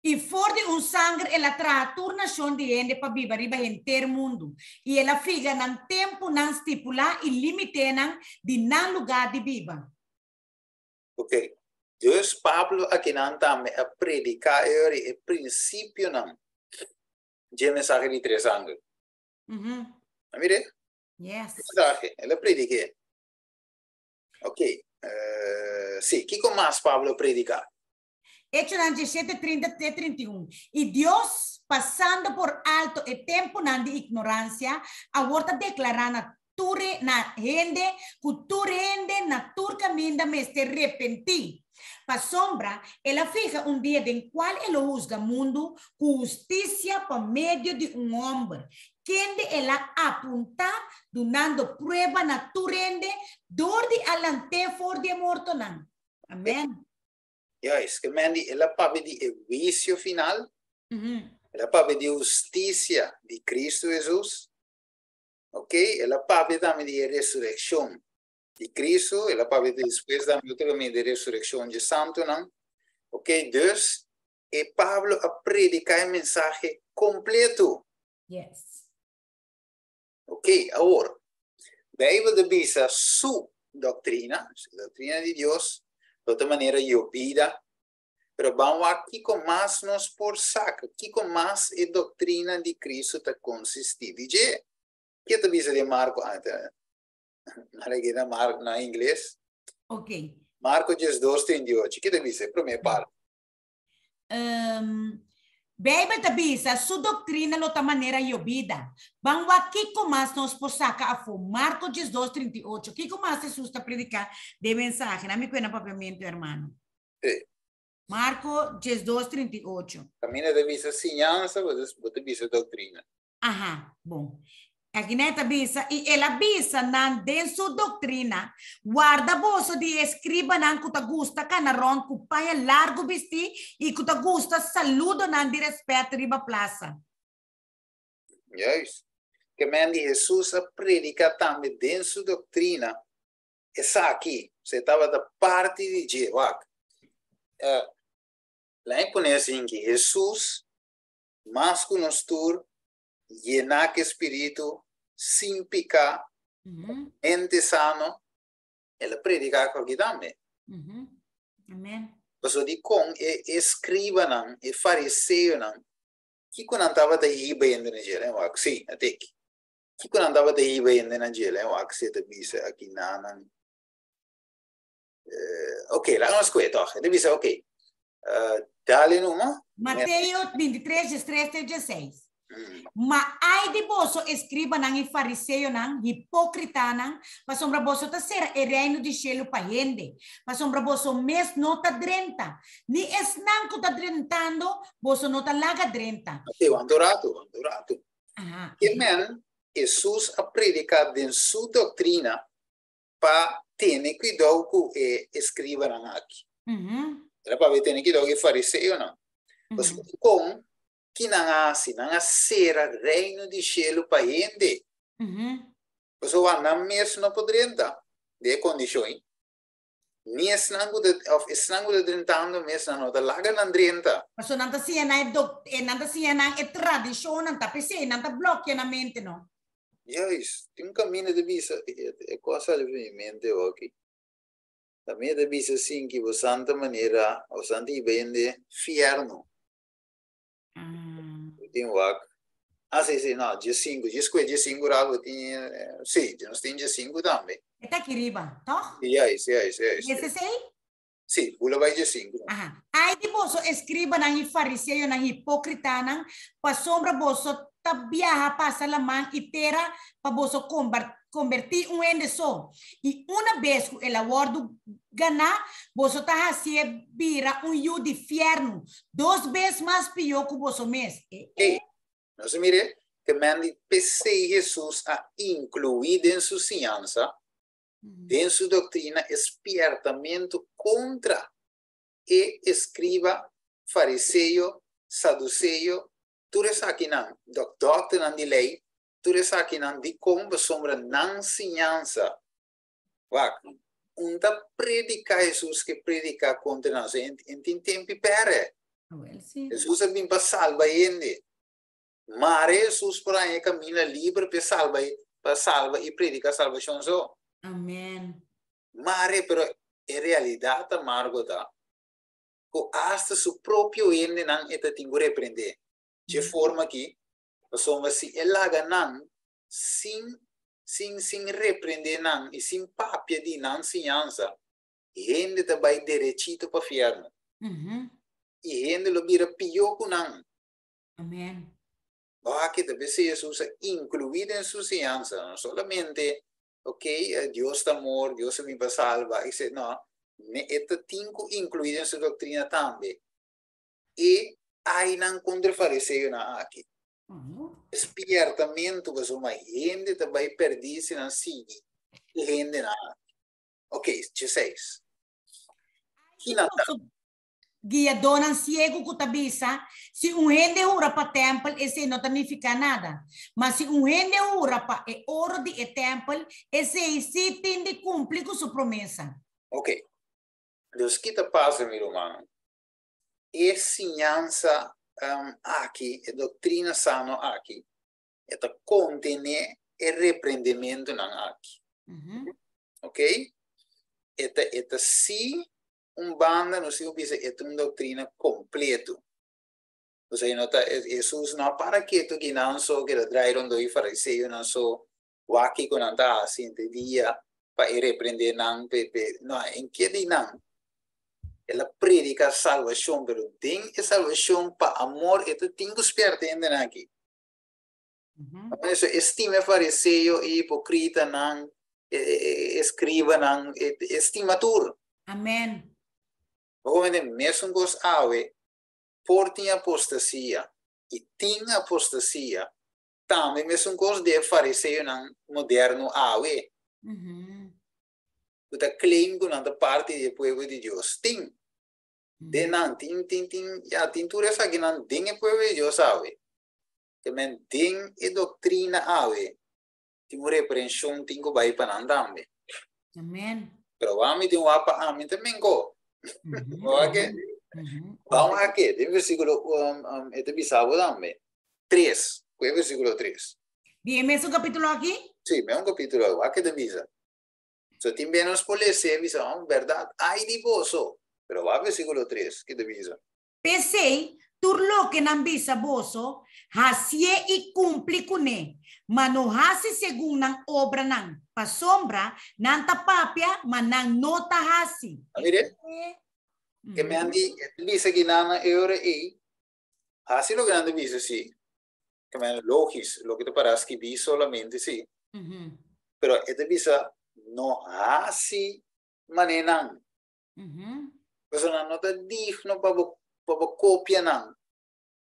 I for di un sanger el a traha tur nashon di hende pa biba riba henter mundu, i el a figa nan tempunan stipulá i límitenan di nan lugá di biba. Ok. Dus Pablo akinan tambe a prediká e ora e prinsipionan dje mensahe di tres angel. A mir'é? Yes. Mensahe, el a predik'é. Ok. Uh, sí, kiko mas Pablo a prediká? Echonan 17, 30 te 31. I Dios, pasando por alto e tempunan di ignoransia, awor ta deklará na tur na hende ku tur hende na tur kaminda mester repentí. Pasobra el a fiha un dia den kual e lo husga mundu ku hustisia pa medio di un hòmber, kende el a apuntá dunando prueba na tur hende dor di a lant'é for di e mortonan. Amèn. Juist, ke men di el a papia di e huisio final, el a papia di hustisia di Cristo Jesus, ok, el a papia tambe di e resureccion di Cristo, el a papia despues tambe otro kaminda di resureccion dje santonan, ok, dus e Pablo a predica e mensahe completo. Yes. Ok, awor, Bijbel ta bisa su doctrina, su doctrina di Dios, di otro manera yobida, pero ban wak kiko mas nos por saca, kiko mas e doctrina di Cristo ta consisti di dje. Ke ta bisa den Marco? Ah, ta, na Marco na ingles. Ok. Marco 12, 38. Ke ta bisa? E prome parte. Bijbel ta bisa, su doctrina lo ta manera yobida. Ban wak kiko mas nos por saca afó. Marco 12, 38. Kiko mas Jesus ta predica den mensahe? Na mi cuena papiamento, hermano. Sí. Marco 12, 38. Camina ta bisa siñansa, bo ta bisa doctrina. Aha, bon. Aki nan e ta bisa, i el a bisa nan den su doktrina, Warda boso di e eskribanan ku ta gusta kana rònt ku paña largu bistí i ku ta gusta saludonan di rèspèt riba plasa. Juist. Ke men di Hesus a prediká tambe den su doktrina. Esaki, se tabata parti di dje, wak. Laat mi pone asin ki Hesus, mas ku nos tur, yená ku e Spiritu, sin piká, mente sano, el a prediká ku aki tambe. Amen. Pasobra dikon e eskribanan, e fariseonan, kiko nan tabata hiba hende na dje? Wak, sí, a teki. Kiko nan tabata hiba hende na dje? Wak, si e ta bisa aki nanan. Ok, laga nos kue tòg. E ta bisa, ok, dale numa. Mateo 23, 13 te 16. Ma ai di boso, eskribanan i fariseonan, hipókritanan, pasobra boso ta sera e reino di shelu pa hende, pasobra boso mes no ta drenta, ni esnan ku ta drentando, boso no ta laga drenta. Ok, wanta un ratu, wanta un ratu. Ke men Hesus a prediká den su doktrina pa tene kuidou ku e eskribanan aki. Era pa tene kuidou ku e fariseonan. Pasobra dikon ki nan a hasi? Nan a sera reino di shelu pa hende. Pasobra nan mes no por drenta den e kondishon ei. Ni esnan ku ta, òf esnan ku ta drentando mes nan no ta laga nan drenta. Pasobra nan ta siña nan e dok, nan ta siña nan e tradishonnan, ta p'esei nan ta blòkia nan mente no. Juist, tin un kaminda ta bisa, e kos sali for mi mente oki. Kaminda ta bisa sin ki bo santa manera, bo santa hiba hende fierno. Tin wak. Ah, si, si, no, 15, 10 15 rato bo tin, si, nos tin 15 tambe. E ta aki riba, toch? Juist, juist, juist. 16? Si, bula bai 15. Aha. Ai di boso eskribanan i fariseonan hipókritanan, pasobra boso ta biaha pasa laman i tera pa boso kombertí un hende so, i una bes ku el a wòrdu ganá, boso ta hasié bira un yu di fièrnu, dos bes mas pió ku boso mes. E. Ei, nos a mir'é ke men di p'esei Hesus a inkluí den su siñansa Den su doctrina e spiertamentu contra e escriba, fariseo, saduceo, tur esakinan, dokternan di ley, tur esakinan dicon pasobra nan siñansa, wak, un ta predica Jesus ke predica contra nan, so en tin tempi pere. Jesus a bin pa salba hende. Mare Hesus por haña e kaminda liber p'e salba pa salba i prediká salbashon so. Amen. Mare, pero e realidat amargo ta ku asta su propio hendenan e ta tin ku reprendé dje forma aki, pasobra si e laga nan sin sin sin reprendé nan i sin papia di nan siñansa, hende ta bai derechito pa fièrnu. I hende lo bira pió ku nan. Amen. Aki ta bes Jesus a inclui den su siñansa, no solamente, ok, Dios ta amor, Dios a bin pa salba, etc. No, e ta tin cu inclui den su doctrina tambe e aynan contra e fariseonan aki. Spiertamento pasobra hende ta bay perdi si nan sigui e hendenan aki. Ok, 16. Kinan ta? Guiadónan siegu ku ta bisa, Si un hende hura pa tèmpel, esei no ta nifiká nada. Ma si un hende hura pa e oro di e tèmpel, esei sí tin di kumpli ku su promesa. Ok. Dus ki ta pasa, mi rumannan? E siñansa aki, e doktrina sano aki, e ta kontené e reprendementunan aki. Ok? E ta, e ta sí un banda nos tin ku bisa e ta un doktrina kompleto. Osea no ta Hesus no a para ketu ki nan so keda drai rondó e fariseonan so wak kiko nan ta hasi henter dia pa e reprendé nan pe pe no en ke di nan el a prediká salbashon pero den e salbashon pa amor e ta tin ku spièrta hendenan aki. E stima e fariseo, e hipokritanan, e eskribanan, e stima tur. Amen. Bo komende mesun kos awe, por tin apostasia i tin apostasia, tambe mesun kos di e fariseonan moderno awe, ku ta claim ku nan ta parti di e pueblo di Dios. Tin. Den nan, tin, tin, tin, ya, tin tur esakinan den e pueblo di Dios awe. Te men den e doctrina awe tin un reprension tin cu bay pa nan tambe. Amen. Pero ami tin wapa ami tambe ko. Oké? Vamos aqui, den versículo e ta bisa bo tambe. 3. Kua versíkulo 3? Di mesun kapítulo aki? Si, mesun kapítulo, aki ta bisa. So tin bia nos por lesa bisa, oh, berdat, ai di boso. Pero wak versíkulo 3, ki ta bisa? P'esei, tur loke nan bisa boso, hasié i kumpli kuné, ma no hasi segun nan obranan, pasobra nan ta papia, ma nan no ta hasi. A mira? Ke men di bisa ki nan na e ora ei, hasi loke nan ta bisa si. Ke men logis, loke ta para skibí solamente si. Pero e ta bisa no hasi manera nan. Pasobra nan no ta digno pa bo pa bo kopia nan.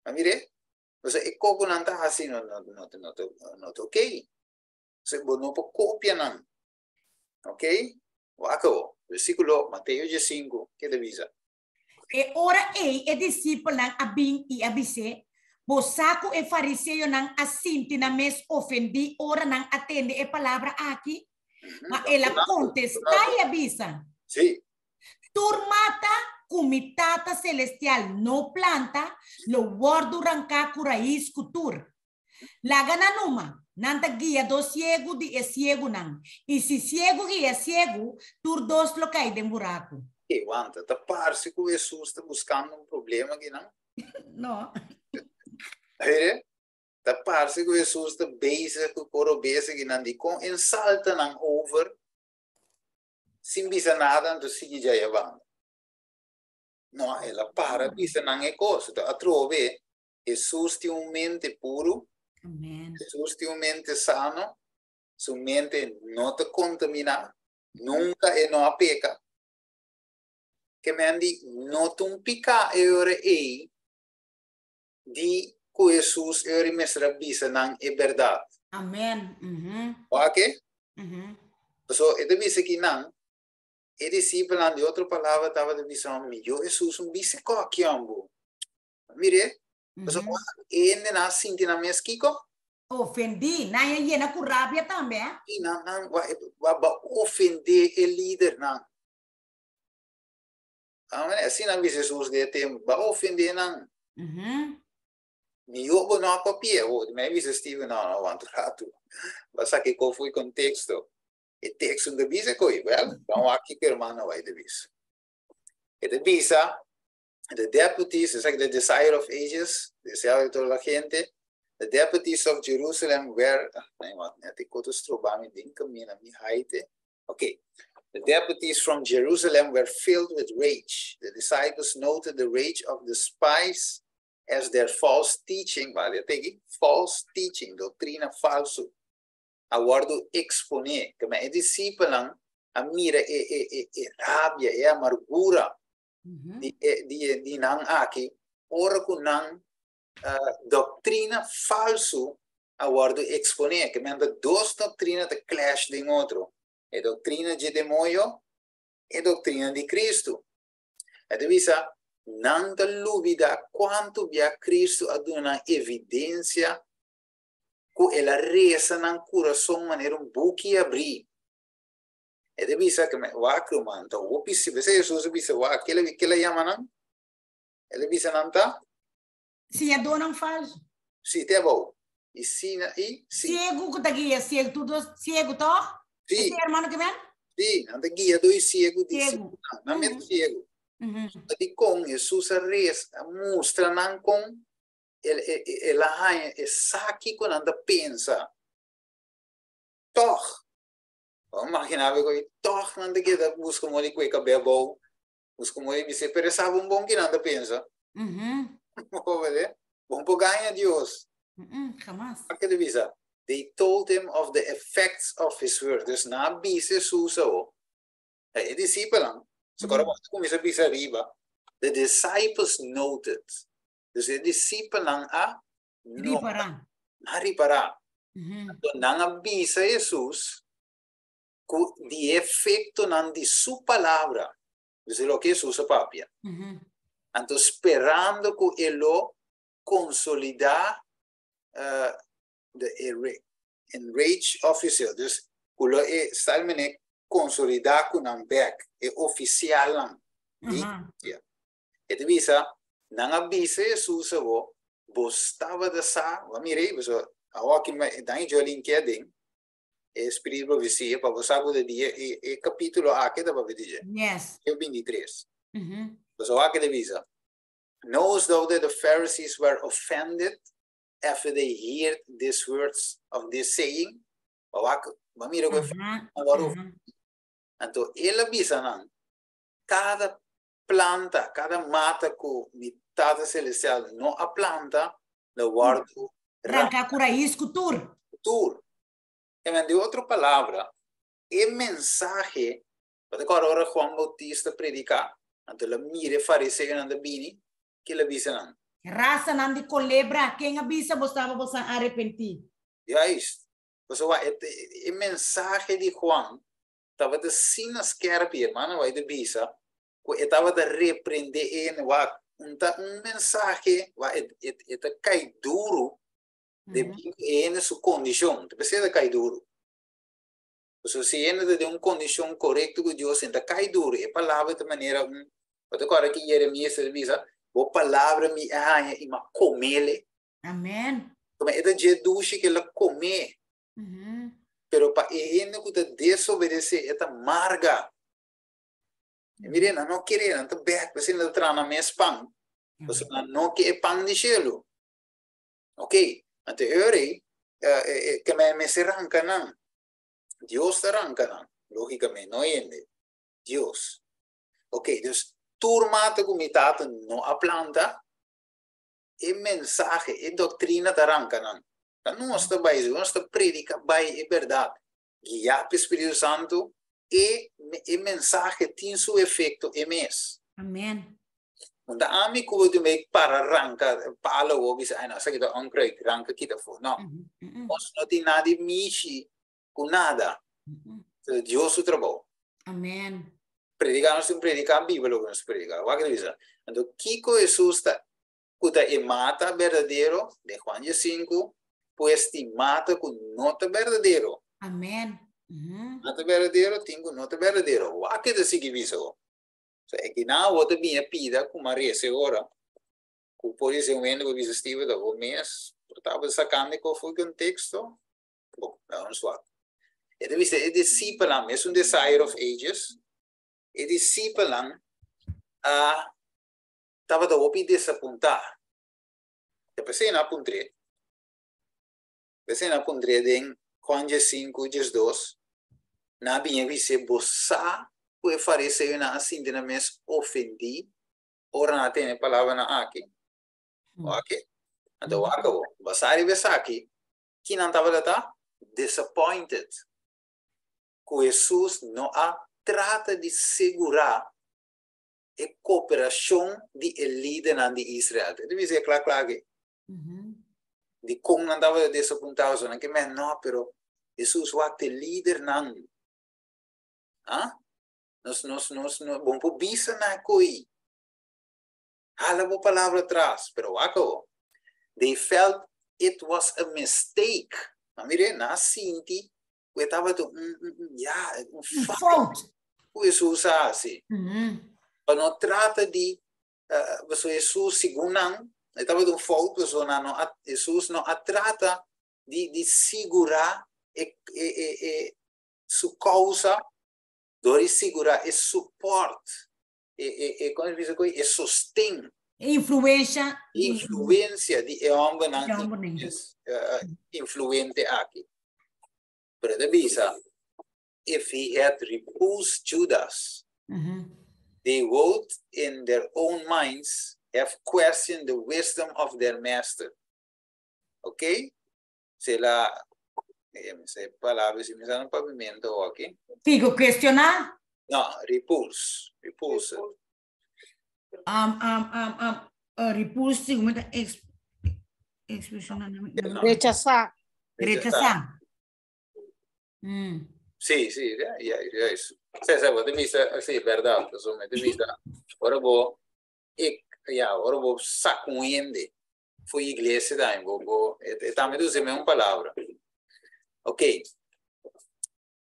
A mire? Pasobra e kos ku nan ta hasi no no no no ta no ta okey. Pasobra bo no por kopia nan. Okey? Wak awo, versíkulo Mateo 15, ke ta bisa? E ora ei e disipelnan a bin i a bis'é, Bo sa ku e fariseonan a sinti nan mes ofendí ora nan a tende e palabra aki? Ma el a kontestá i a bisa, Sí. Tur mata ku mi Tata Selestial no planta lo wòrdu ranká ku rais ku tur. Laga nan numa, nan ta guia dos siegu di e siegunan, i si siegu guia siegu, tur dos lo kai den buraku. Ey, wanta, ta parse ku Hesus ta buskando un problema akinan? No. Mire, ta parse ku Hesus ta bezig ku korobes akinan, dikon e salta nan over sin bisa nada, anto sigui djai a banda? No, el a para bisa nan e kos. Atrobe, Hesus tin un mente puru. Amen. Hesus tin un mente sano. Su mente no ta kontaminá. Nunka e no a peka. Ke men di no ta un piká e ora ei di ku Hesus e ora mester a bisa nan e bèrdat. Amen. Wak e? Pasobra e ta bisa ki nan, e disipelnan, di otro palabra tabata bisa, Mihó Hesus un bisa kòki ambo. Mire, pasobra hende nan a sinti nan mes kiko? Ofendí. Nan a yena ku rabia tambe, eh? I nan nan ba ba ofendé e lidernan. Amen. Asina nan bisa Hesus den e tempu, ba ofendé nan. Mihó bo no a papia. Oh, mi a bisa Steven, no, no, wanta un ratu. Ba saka e kos for di konteksto. E teksto no ta bisa koe. Wèl, ban wak kiko e hermano bai ta bisa. E ta bisa, the deputies, esaki the desire of ages, deseado de toda la gente, the deputies of Jerusalem were, nee, wat net ik koto stroba mi den camina mi haite. Okay. The deputies from Jerusalem were filled with rage. The disciples noted the rage of the spies as their false teaching, vale, tegi, false teaching, doktrina falsu, a wòrdu eksponé. Ke men e disipelnan a mira e, e, e, e rabia, e amargura di e di di nan aki ora ku nan doktrina falsu a wòrdu eksponé. Ke men ta dos doktrina ta clash den otro. E doktrina dje demoño, e doktrina di Kristu. E ta bisa, nan ta lubidá kuantu bia Kristu a duna nan evidensia ku el a resa nan kurason manera un buki abrí. E ta bisa ku wak ruman ta hopi si p'esei Hesus a bisa wak kila kila yama nan? El a bisa nan ta? Siñadónan falsu. Si te abou. I sina i si. Siegu ku ta guia siegu tur dos siegu tòg? Si. Esei hermano ke men? Si, nan ta guia dor i siegu di Siegu. nan, nan mes siegu. Dikon Hesus a res a mustra nan kon el el a haña e sa kiko nan ta pensa. Tòg Bo imagina bo ku tòg nan ta keda buska moda di kue kabé abou, buska moda di bis'é, pero e sa bon bon ki nan ta pensa. Bo wede? Bo no por gaña Dios. Hamas. Ke ta bisa? They told him of the effects of his words. Dus nan a bisa Hesus awor. E disipelnan, so ora bo ta kuminsá bisa ariba, the disciples noted. Dus e disipelnan a Ripará. A ripará. Anto nan a bisa Hesus ku di e efektonan di su palabra, dus e loke Hesus a papia. Anto sperando ku e lo konsolidá the enraged official, dus ku lo e sta mene. konsolidá ku nan bèk, e ofisialnan di iglesia. E ta bisa, nan a bisa Hesus awor, Bo tabata sa, bo a mira ei, pasobra awor aki dan i Jolene ke aden, e spiritu di profesia, pa bo sa ku ta dia e e kapítulo aki ta papia di dje. Yes. Mateo 23. Pasobra awor aki ta bisa, Knowest thou that the Pharisees were offended after they heard these words of this saying? Bo wak, bo mira ku e fariseonan wòrdu ofendí. Anto el a bisa nan, Kada planta, kada mata ku mi Tata Selestial no a planta, lo wòrdu ranká ku rais ku tur. Tur. Amen. Di otro palabra, e mensahe, bo ta kòrda ora Juan Bautista prediká, anto el a mira e fariseonan ta bini, ke el a bisa nan? Rasanan di kolebra, ken a bisa bo staba bo sa arepentí? Juist. Pasobra e mensahe di Juan tabata asina skerpi, hermano White ta bisa, ku e tabata reprendé e hende. Wak, un ta un mensahe, wak, e, e, e ta kai duru debí ku e hende su kondishon. Ta p'esei e ta kai duru. Pasobra si e hende ta den un kondishon korekto ku Dios, e ta kai duru. E palabra ta manera un, bo ta kòrda ki Jeremias ta bisa, Bo palabra mi a haña i mi a komele. Amen. Tuma e ta dje dushi ku el a komé. Pero pa e hende ku ta desobedesé, e ta marga. E mire, nan no kere, nan ta bek, p'esei nan ta traha nan mes pan. Pasobra nan no ke e pan di shelu. Ok, anto e ora ei, ke men mester ranka nan. Dios ta ranka nan, logikamente, no hende. Dios. Ok, dus tur mata ku mi tata no a planta, e mensahe, e doktrina ta ranka nan. Ta nos ta bai, nos ta predika bai e bèrdat. Guiá pa e Spiritu Santu, e e mensahe tin su efekto e mes. Amen. No ta ami ku bo tin bai para ranka palo awor bisa, ai no, esaki ta onkruid, ranka kita afó. No. Nos no tin nada di mishi ku nada. Ta Dios su trabou. Amen. Prediká nos tin prediká Biblia loke nos prediká. Wak ta bisa. Anto kiko Hesus ta ku ta e mata berdadero den Juan 15, pues tin mata ku no ta berdadero. Amen. Mata berdadero tin ku no ta berdadero. Wak ke ta sigui bisa bo. So e kina bo ta bini a pida ku marese ora ku por disi un hende ku bisa Steven ta bo mes por tabata sakando e kos for di konteksto. Bo, da un swak. E ta bisa e disipelnan, mesun Desire of Ages, e disipelnan a tabata hopi desapuntá. Ta p'esei nan a puntr'é. P'esei nan a puntr'é den Juan 15, 12, nan a bini a bis'é, Bo sa ku e fariseonan a sinti nan mes ofendí ora nan a tende e palabranan aki? Wak. Anto wak awor, basá riba esaki, ki nan tabata ta? Disappointed ku Hesus no a trata di segurá e kooperashon di e lidernan di Israel. Ta bisa e kla kla aki. Dikon nan tabata desapuntá? Pasobra nan ke men no, pero Hesus wak te lidernan. Ah? Nos, nos, nos, nos, bon por bisa na koi. Hala bo palabra atras, pero wak awo. They felt it was a mistake. Ma mire, nan a sinti ku e tabata un, un, un, ya, un fout ku Hesus a hasi. Pa no trata di, uh, pasobra Hesus, segun nan, e tabata un fout, pasobra nan no a, Hesus no a trata di, di sigurá e, e, e, e, su kousa dor di sigurá e support e e e kon bisa koe e sosten. E influencia. Influencia di e hombernan influente aki. Pero ta bisa, if he had repulsed Judas, they would in their own minds have questioned the wisdom of their master. Ok? Se la, se palabra si mi sa na pavimento aki. Figo cuestiona? No, repulse. Repulse. Repulse, sí, como está ex, expulsión. No. Rechazar. Rechazar. Sí, sí, ya, ya, ya es. Sí, sí, bo te bisa, sí, verdad, so me te bisa. Ora bo, ik, ja, ora bo saca un hende fu iglesia tambe, bo, bo, e, e tambe ta usa e mesmo palabra. Ok.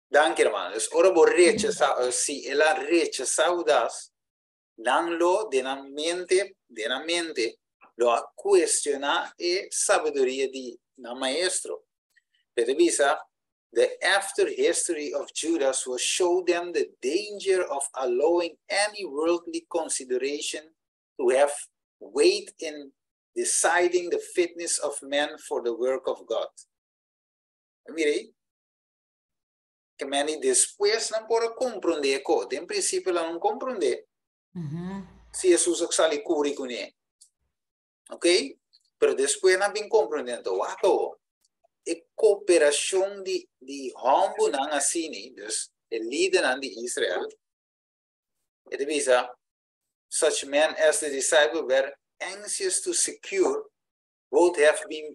Danki, hermano. Dus ora bo rechasá, si el a rechasá Hudas, nan lo, den nan mente, den nan mente, lo a cuestioná e sabiduria di nan maestro. Pe ta bisa, The after history of Judas will show them the danger of allowing any worldly consideration to have weight in deciding the fitness of men for the work of God. Mira ei. Ke men di despues nan por a komprondé ko. Den prinsipio nan no komprondé. Si Hesus a sali kuri kuné. Ok? Pero despues nan bin komprondé. Anto wak awo. E koperashon di di hòmbunan asini, dus e lidernan di Israel, e ta bisa, such men as the disciples were anxious to secure would have been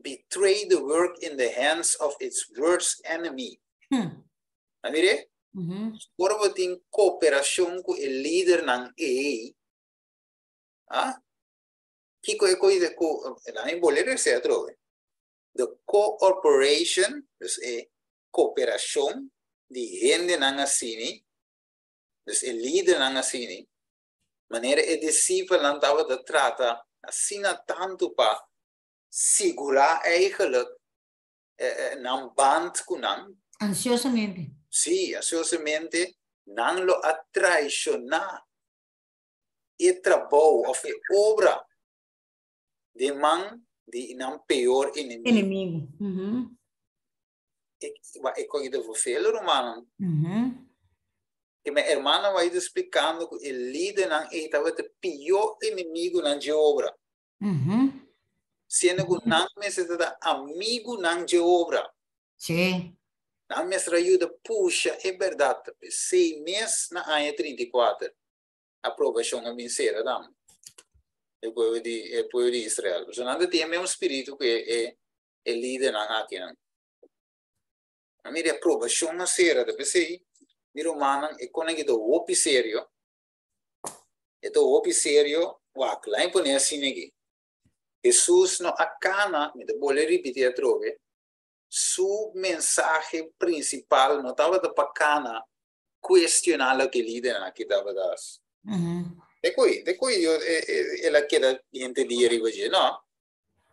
betray the work in the hands of its worst enemy. A mire? Ora bo tin koperashon ku e lidernan ei, ah, kiko e koi ku, nan e bolero esei atrobe. The cooperation, dus e koperashon di hendenan asini, dus e lidernan asini, manera e disipelnan tabata trata asina tantu pa sigurá eigenlijk nan band ku nan. Ansiosamente. Sí, ansiosamente nan lo a traishoná e trabou òf e obra den man di nan peor enemigu. Enemigu. E kos ta vervelend, rumannan. E mi hermana bai ta splikando ku e lidernan ei tabata pió enemigunan dje obra. Siendo ku nan mester ta ta amigunan dje obra. Sí. Nan mester a yuda pusha e bèrdat. P'esei mes na aña 34 aprobashon a bin sera tambe e pueblo di e pueblo di Israel. Pasobra nan ta tin e mesmo spiritu ku e e e lidernan akinan. A mira e aprobashon a sera ta p'esei mi rumannan e kos nan ki ta hopi serio. E ta hopi serio, wak, lain pone asina aki. Hesus no a kana, mi ta bolbe ripiti atrobe, su mensahe prinsipal no tabata pa kana kuestioná loke e lidernan aki tabata hasi. Te koe, te koe Dios, el a keda henter dia riba dje, no.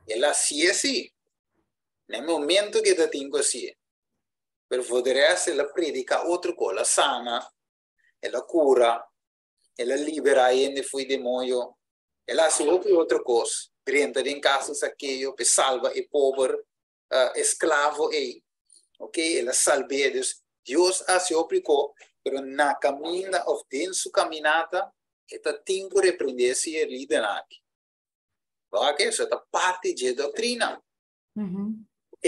El a hasié sí, na e momento ku e ta tin ku hasié. Pero for de rest el a prediká otro kos, el a sana, el a kura, el a liberá hende fo'i demoño, el a hasi hopi otro kos, drenta den kas di Sakeo p'e salba e pober esklavo ei, ok, el a salb'é. Dus, Dios a hasi hopi kos, pero na kaminda òf den su kaminata e ta tin ku reprendé si e lidernan aki. Wak eso ta parti dje doktrina. Ok,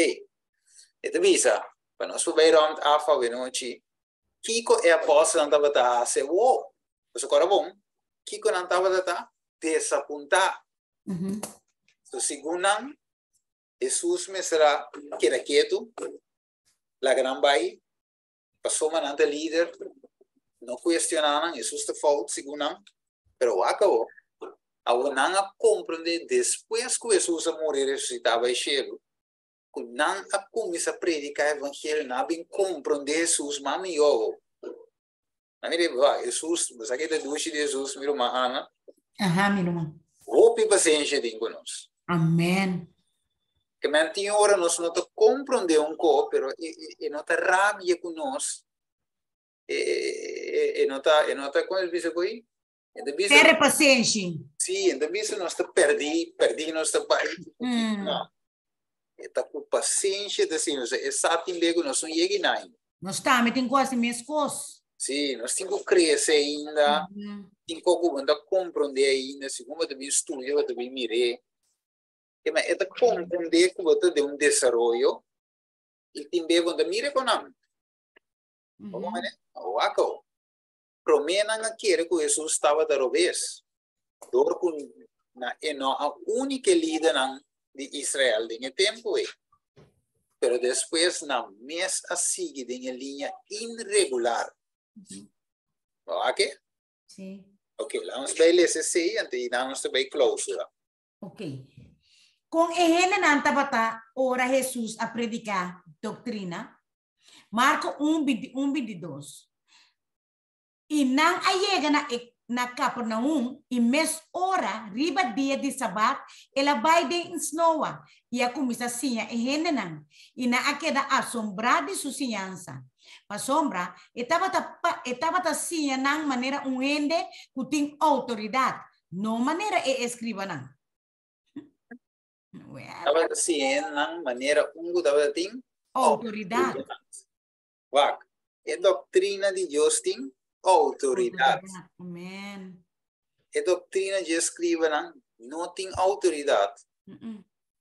e ta bisa, pa nos por bai rond af awenochi, kiko e apòstelnan tabata hasi awor? Boso kòrda bon, kiko nan tabata ta desapuntá. So, segun nan, Hesus mester a keda ketu, laga nan bai, pasobra nan ta lider, no kuestioná nan, Hesus ta fout segun nan, pero wak awor, awor nan a komprendé despues ku Hesus a muri i resusitá bai shelu, ku nan a kuminsá prediká evangelio, nan a bin komprendé Hesus mas mihó awor. Nan mira, wak, Hesus, bo sa ke ta dushi di Hesus, mi ruman Ana? Aha, mi ruman. Hopi pasensia tin ku nos. Amen. Ke men tin ora nos no ta komprondé un ko, pero e, e, e no ta rabia ku nos. E, e, e no ta, e no ta, kon e bisa ku ei? E ta bisa. Tere pasenshi. Sí, e ta bisa nos ta perdí, perdí nos ta bai. No. E ta ku pasenshi ta siña nos, e sa tin be ku nos no yega inai. Nos tambe tin ku hasi meskos. Sí, nos tin ku krese ainda, tin kos ku bo no ta komprondé ainda, segun bo ta bin studia, bo ta bin mir'é. E ma e ta komprondé ku bo ta den un desaroyo i tin be bo no ta mira kon nan. Bo komprendé? Wak awor. Promé nan a kere ku Hesus tabata robes, dor ku na e no a uni ku e lidernan di Israel den e tempu ei. Pero despues nan mes a sigui den e liña inregular. Bo wak e? Sí. Ok, laga nos bai lesa esei, anto i nan nos ta bai klousura. Ok. Kon e hendenan tabata ora Hesus a prediká doktrina? Marko 1, 21, 22. I nan a yega na e na Kapernaum, i mes ora, riba dia di Sabat, el a bai den snoa i a kuminsá siña e hendenan, i nan a keda asombrá di su siñansa. Pasobra e tabata e tabata siña nan manera un hende ku tin outoridat, no manera e eskribanan. Well. Tabata siña nan manera un ku tabata tin outoridat. Wak, e doktrina di Dios tin outoridat. Amen. E doktrina dje eskribanan no tin outoridat.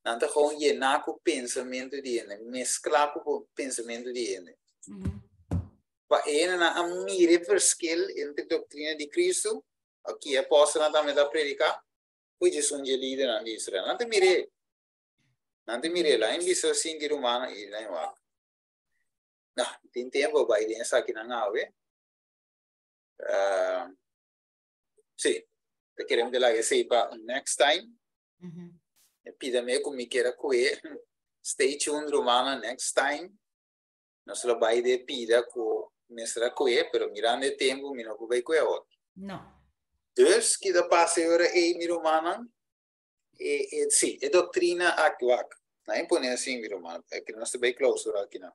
Nan ta gewoon yená ku pensamentu di hende, mesklá ku pensamentu di hende. Pa e hendenan a mira e verschil entre doktrina di Kristu, ki e apòstelnan tambe ta prediká, ku dje esun dje lidernan di Israel. Nan ta mir'é. Nan ta mir'é. Lain bisa sinti rumannan i nan wak. No, tin tempu bai den esakinan awe. Sí, ta kere mi ta laga esei pa next time. E pida me ku mi kera kue. Stay tuned, rumannan, next time. Nos lo bai de pida ku mester a kue, pero mirando e tempu mi no por bai kue awor. No. Dus, kita pasa e ora ei, mi rumannan? E, e, sí, e doktrina aki wak. Na pone asina, mi ruman, e ku nos ta bai clausura aki no.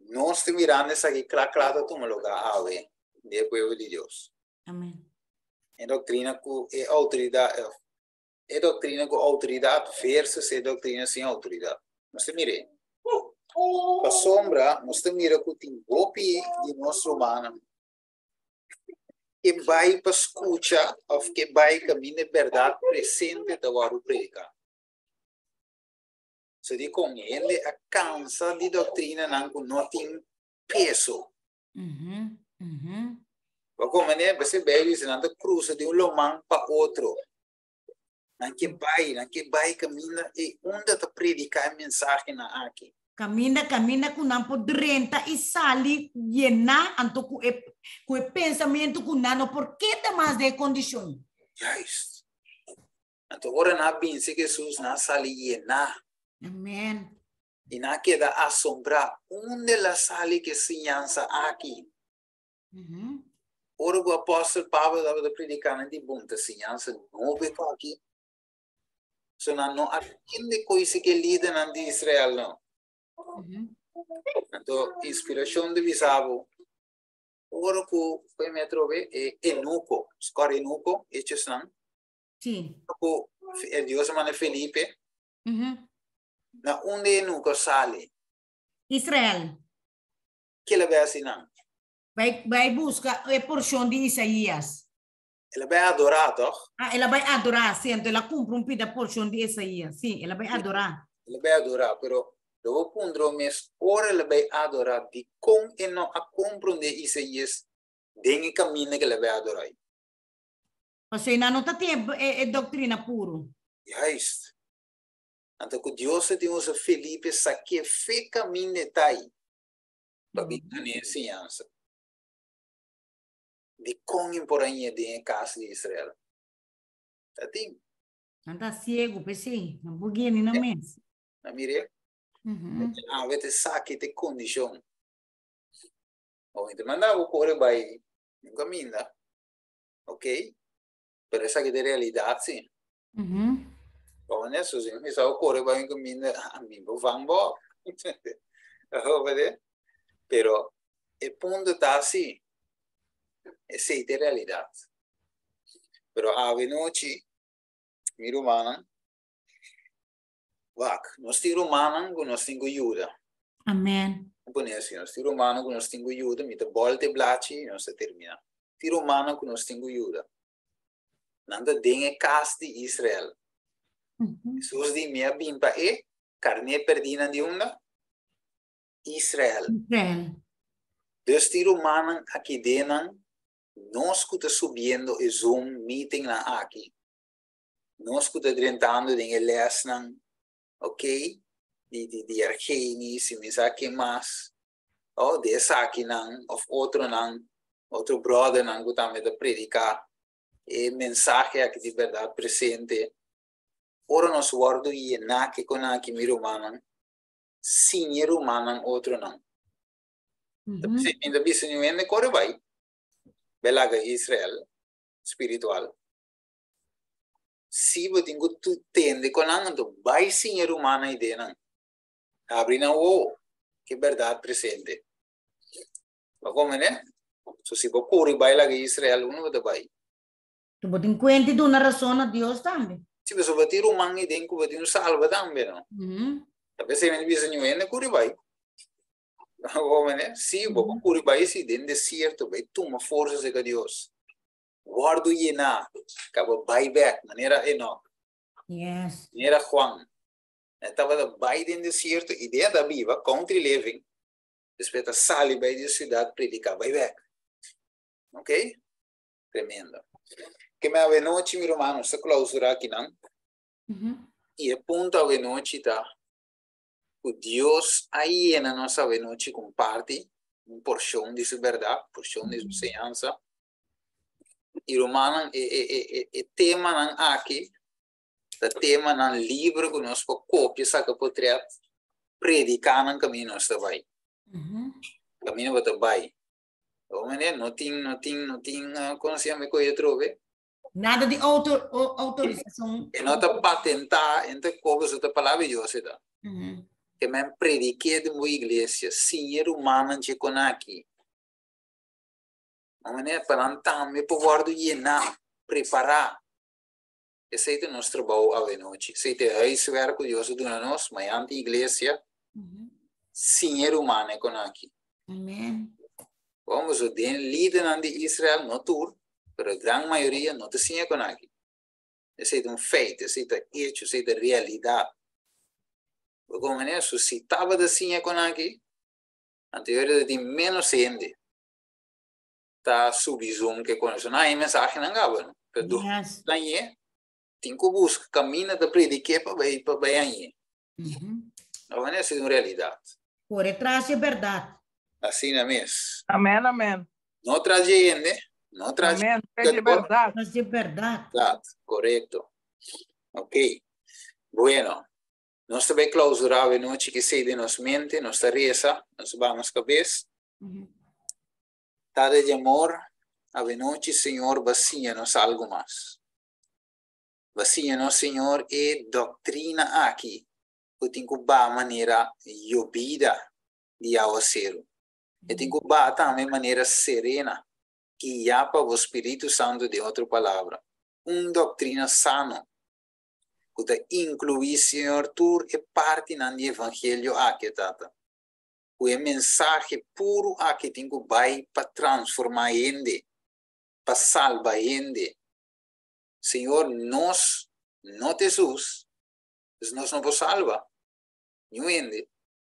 Nos ta mirando esaki kla kla ta tuma lugá awe den e pueblo di Dios. Amen. E doktrina ku e outoridat, e doktrina ku outoridat versus e doktrina sin outoridat. Nos ta mir'é. Pasobra nos ta mira ku tin hopi di nos rumannan ke bai pa skucha òf ke bai kaminda e bèrdat presente ta wòrdu prediká. So dikon hende a kansa di doktrinanan ku no tin peso. Bo komprendé? P'esei Beibel bisa nan ta krusa di un loman pa otro. Nan ke bai, nan ke bai kaminda e unda ta prediká e mensahenan aki. Kaminda, kaminda ku nan por drenta i sali yená anto ku e ku e pensamentu ku nan no por keda mas den e kondishon. Juist. Anto ora nan a binse Hesus, nan a sali yená. Amen. I nan a keda asombrá. Unda el a sali ku e siñansa aki? Ora ku apòstel Pablo tabata prediká nan di bon ta siñansa nobo e aki. So nan no a tende koise ku e lidernan di Israel no. Anto inspirashon di bisa bo, ora ku foi mi atrobe e enuko, skor enuko, hechosnan. Ku e Dios a manda Felipe, na unda e enuko sali? Israel. Ke el a bai hasi nan? Bai, bai buska e porshon di Isaías. El a bai adorá, tòg? Ah, el a bai adorá, sí. Anto el a kumpra un pida porshon di Isaías. Sí, el a bai adorá. El a bai adorá, pero lo bo puntra bo mes, ora el a bai adorá, dikon e no a komprondé Isaías den e kaminda ku el a bai adorá ei? Pasobra nan no ta tin e doktrina puru. Juist. Anto ku Dios a tin usa Felipe sak'é fe kaminda e ta ei pa bin duna e enseñansa. Dikon e por a ñe den e kas di Israel? Ta tin. Nan ta siegu p'esei, nan por guia ni nan mes. Nan mir'é? Awe ta esaki ta e kondishon. Bo mi ta manda bo kore bai un kaminda, ok, pero esaki ta e realidat si. Bo honesto si, mi sa bo kore bai un kaminda, mi por van bo. Pero e punto ta si, esei ta e realidat. Pero awe nochi, mi rumannan, wak, nos tin rumannan ku nos tin ku yuda. Amen. Pone asina, nos tin rumannan ku nos tin ku yuda, mi ta bòlta e blachi i nos ta terminá. Tin rumannan ku nos tin ku yuda. Nan ta den e kas di Israel. Hesus di, Mi a bin pa e karné pèrdínan di unda? Israel. Israel. Dus tin rumannan aki den nan, nos ku ta subiendo e Zoom meetingnan aki, nos ku ta drentando den e lèsnan, ok, di di di Argenis i mi sa ken mas, oh, di esakinan òf otronan, otro bròdernan ku tambe ta prediká e mensahe aki di bèrdat presente. Ora nos wòrdu yená kiko nan aki, mi rumannan? Siña rumannan otronan. Ta p'esei mi ta bisa niun hende kore bai bai laga Israel spiritual. Si bo tin ku tende ku nan, anto bai siña rumannan ideanan. Habri nan wowo ku e bèrdat presente. Bo komprende? So si bo kore bai laga Israel, unda bo ta bai? Tu bo tin kuenta i duna rason na Dios tambe. Si, pasobra bo tin ruman ei den ku bo tin un salba tambe, no? Ta p'esei mi ta bisa niun hende kuri bai. Bo mene? Si, bo por kuri bai si den desierto, bai tuma forsa serka Dios. Wòrdu yená, kaba bai bèk, manera Enok. Manera Juan. E tabata bai den desierto i den ta biba, country living, despues ta sali bai den siudat prediká, bai bèk. Ok? Tremendo. Ke me awenochi, mi ruman, nos ta klausurá akinan. I e punto awenochi ta ku Dios a yena nos awenochi ku un parti, un porshon di su bèrdat, porshon di su enseñansa. I rumannan, e e e e e temanan aki ta temanan libre ku nos por kopia, saka potrèt, prediká nan kaminda nos ta bai. Kaminda bo ta bai. Bo mende, no tin, no tin, no tin, kon se yama e koe atrobe? Nada di auto, autorisacion. E no ta patentá, e no ta koba, so ta palabra di Dios e ta. Ke men prediké den bo iglesia, siña e rumannan dje kon aki. Bo mende, pa nan tambe por wòrdu yená, prepará. Esei ta nos trabou awenochi. Esei ta e huiswerk ku Dios a duna nos, mañan tin iglesia. Siña e rumannan e kon aki. Amen. Bon, pasobra den lidernan di Israel, no tur, pero e gran mayoria no ta siña kon aki. Esei ta un feit, esei ta hecho, esei ta realidat. Bo komprende? So si tabata siña kon aki, anto yo ta tin ménos hende ta subi Zoom ke kon. So nan haña mensahenan kaba, no? Pero dor ta hañ'é, tin ku buska kaminda ta predik'é pa bai pa bai hañ'é. Bo komprende? Esei ta un realidat. Por e tras e bèrdat. Asina mes. Amen, amen. No tras dje hende, no tras Amen, tras dje bèrdat. Tras dje bèrdat. Bèrdat, korekto. Ok. Bueno, nos ta bai klausurá awe nochi ku esei den nos mente, nos ta resa, nos ta baha nos kabes. Tata di amor, awe nochi Señor ba siña nos algu mas. Ba siña nos, Señor, e doktrina aki ku tin ku baha manera yobida di awaseru. E tin ku baha tambe manera serena, guiá pa bo Spiritu Santu, den otro palabra, un doktrina sano ku ta inkluí, Señor, tur e partinan di evangelio aki, Tata. Ku e mensahe puru aki tin ku bai pa transformá hende, pa salba hende. Señor, nos no ta Hesus, pues nos no por salba niun hende,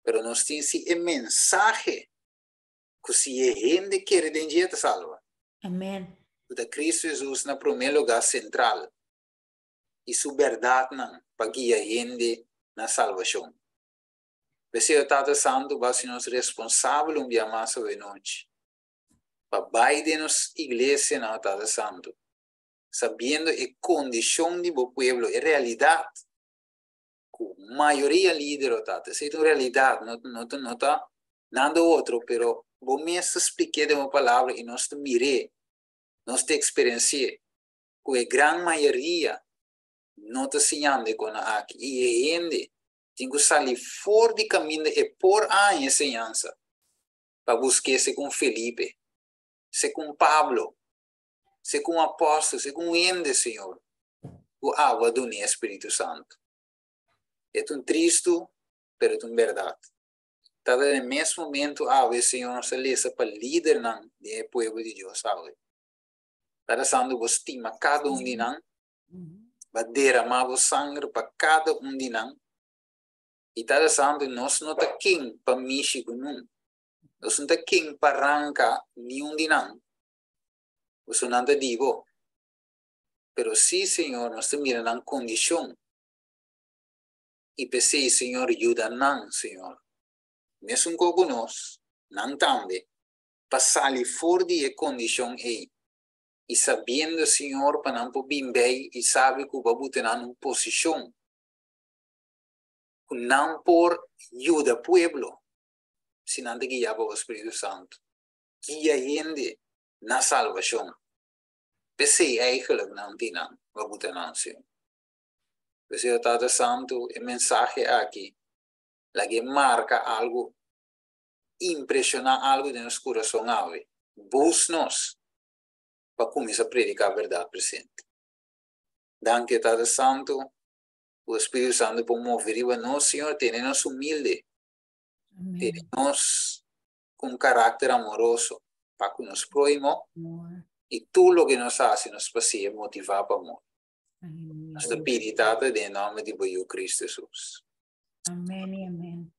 pero nos tin si e mensahe ku si e hende kere den dje ta salba. Amen. Ku ta Cristo Jesus na promé lugá sentral i su bèrdatnan pa guia hende na salbashon. P'esei o Tata Santu bo hasi nos responsabel un bia mas awenochi pa bai den nos iglesianan, o Tata Santu, sabiendo e kondishon di bo pueblo, e realidat ku mayoria lider, o Tata, esei ta un realidat, no no ta no ta nada otro, pero bo mes ta splik'é den bo palabra i nos ta mir'é, nos ta eksperensi'é ku e gran mayoria no ta siñando e kona aki i e hende tin ku sali for di kaminda e por a haña e señansa pa busk'é segun Felipe, segun Pablo, segun apòstel, segun hende, Señor, ku abo a dun'é e Spiritu Santu. E ta un tristu, pero e ta un bèrdat. Tabata den e mes momentu awe, Señor, nos ta lesa pa lidernan den e pueblo di Dios awe. Tata Santu, bo stima kada un di nan, bo a deramá bo sanger pa kada un di nan. I Tata Santu, nos no ta ken pa mishi ku nun. Nos no ta ken pa ranka niun di nan. Pasobra nan ta di bo. Pero sí, Señor, nos ta mira nan kondishon. I p'esei, Señor, yuda nan, Señor. Mesun ku nos, nan tambe, pa sali for di e kondishon ei. I sabiendo, Señor, pa nan por bin bei i sabi ku bo a buta nan un posishon. Ku nan por yuda pueblo si nan ta guiá pa bo Spiritu Santu. Guia hende na salbashon. P'esei eigenlijk nan tin nan, bo buta nan si. P'esei, o Tata Santu, e mensahe aki lag'é marka algu, impreshoná algu den nos kurason awe. Bus nos pa kuminsá prediká bèrdat presente. Danki, o Tata Santu, ku e Spiritu Santu por move riba nos, Señor, tene nos humilde, tene nos ku un karakter amoroso pa ku nos próhimo, i tur loke nos hasi nos pa sea motivá pa amor. Nos ta pidi, Tata, den e nòmber di bo Yu Kristu Hesus. Amén i amén.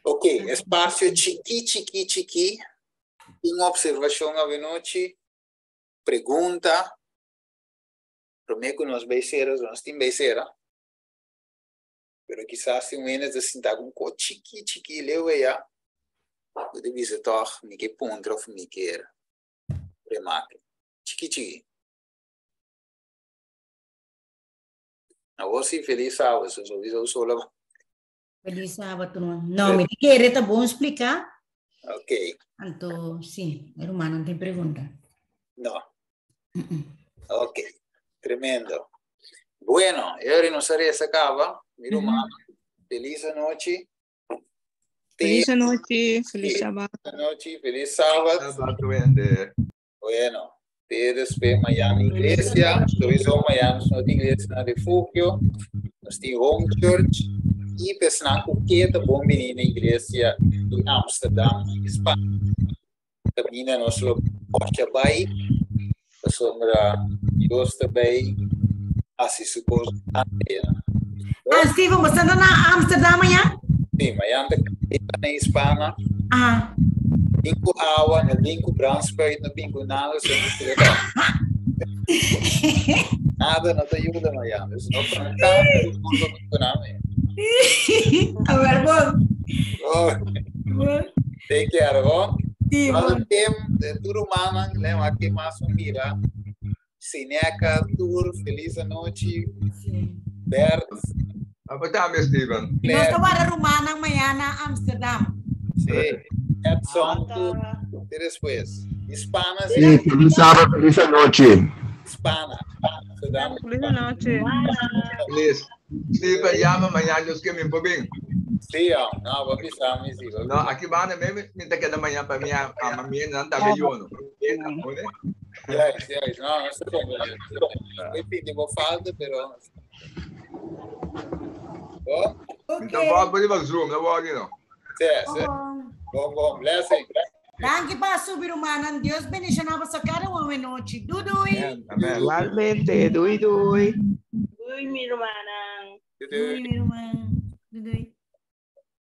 Ok, espasio chikí, chikí, chikí. Un observashon avenochi, pregunta. Promé ku nos bai sera, nos tin bai sera. Pero kisas tin un hende ta sinta ku un kos chikí, chikí leu ayá, ku ta bisa tòg mi ke puntra òf mi ke remake. Chikí, chikí. Awor sí, felis sábado, sowieso solo. Feliz sábado. No, no mi kere ta bon splika. Ok. Anto, sí, mi ruman no tin pregunta. No. Ok, tremendo. Bueno, e nos a reza caba. Mi ruman, feliz anochi. Feliz anochi, feliz sábado. Feliz anochi, feliz sábado. Sábado, hende. Bueno, te después mañana iglesia, sowieso mañana nos no iglesia na refugio, nos tin home church y pesnan ku ke ta bon bini na iglesia di Amsterdam, Spanje. Caminda nos lo pocha bai, pasobra Dios ta bai hasi su kos grande. Ah, Steven, bo sta na Amsterdam mañana? Sí, mañana ta na Hispana. Ah. Bin ku awa, no bin ku brandspuit, no bin ku nada, so no kere ta. Nada no ta yuda mañana. Dus no conecta, no ku nada. A ver, bon. Oh. Take care, bon. Sí, bon. Tim, de tur rumannan, lem aki mas un mira. Sineca, tur, feliz anochi. Sí. Bert. Apa tambe, Steven. Nos ta wara rumannan mañana Amsterdam. Sí. Edson, tur. Te despues. Hispana, sí. Sí, feliz sábado, feliz anochi. Hispana. Amsterdam. Feliz anochi. Feliz. Steven, llama mañana, Dios que me por bien. Sí, oh, no, voy a pisar mi sí. No, aki banda me mi ta keda mañana pa mi a mami nan ta be yo no. Yes, no, no se Voy pidi bo falta, pero Oh. Okay. Ta bo bo Zoom, no bo no. Sí, sí. Bom, bom, blessing. Danki pa subi rumannan. Dios bendiciona boso cada un awe nochi. Doei doei. Amen. Igualmente, doei doei. Doei, mi rumannan. Doei mi ruman. Doei doei.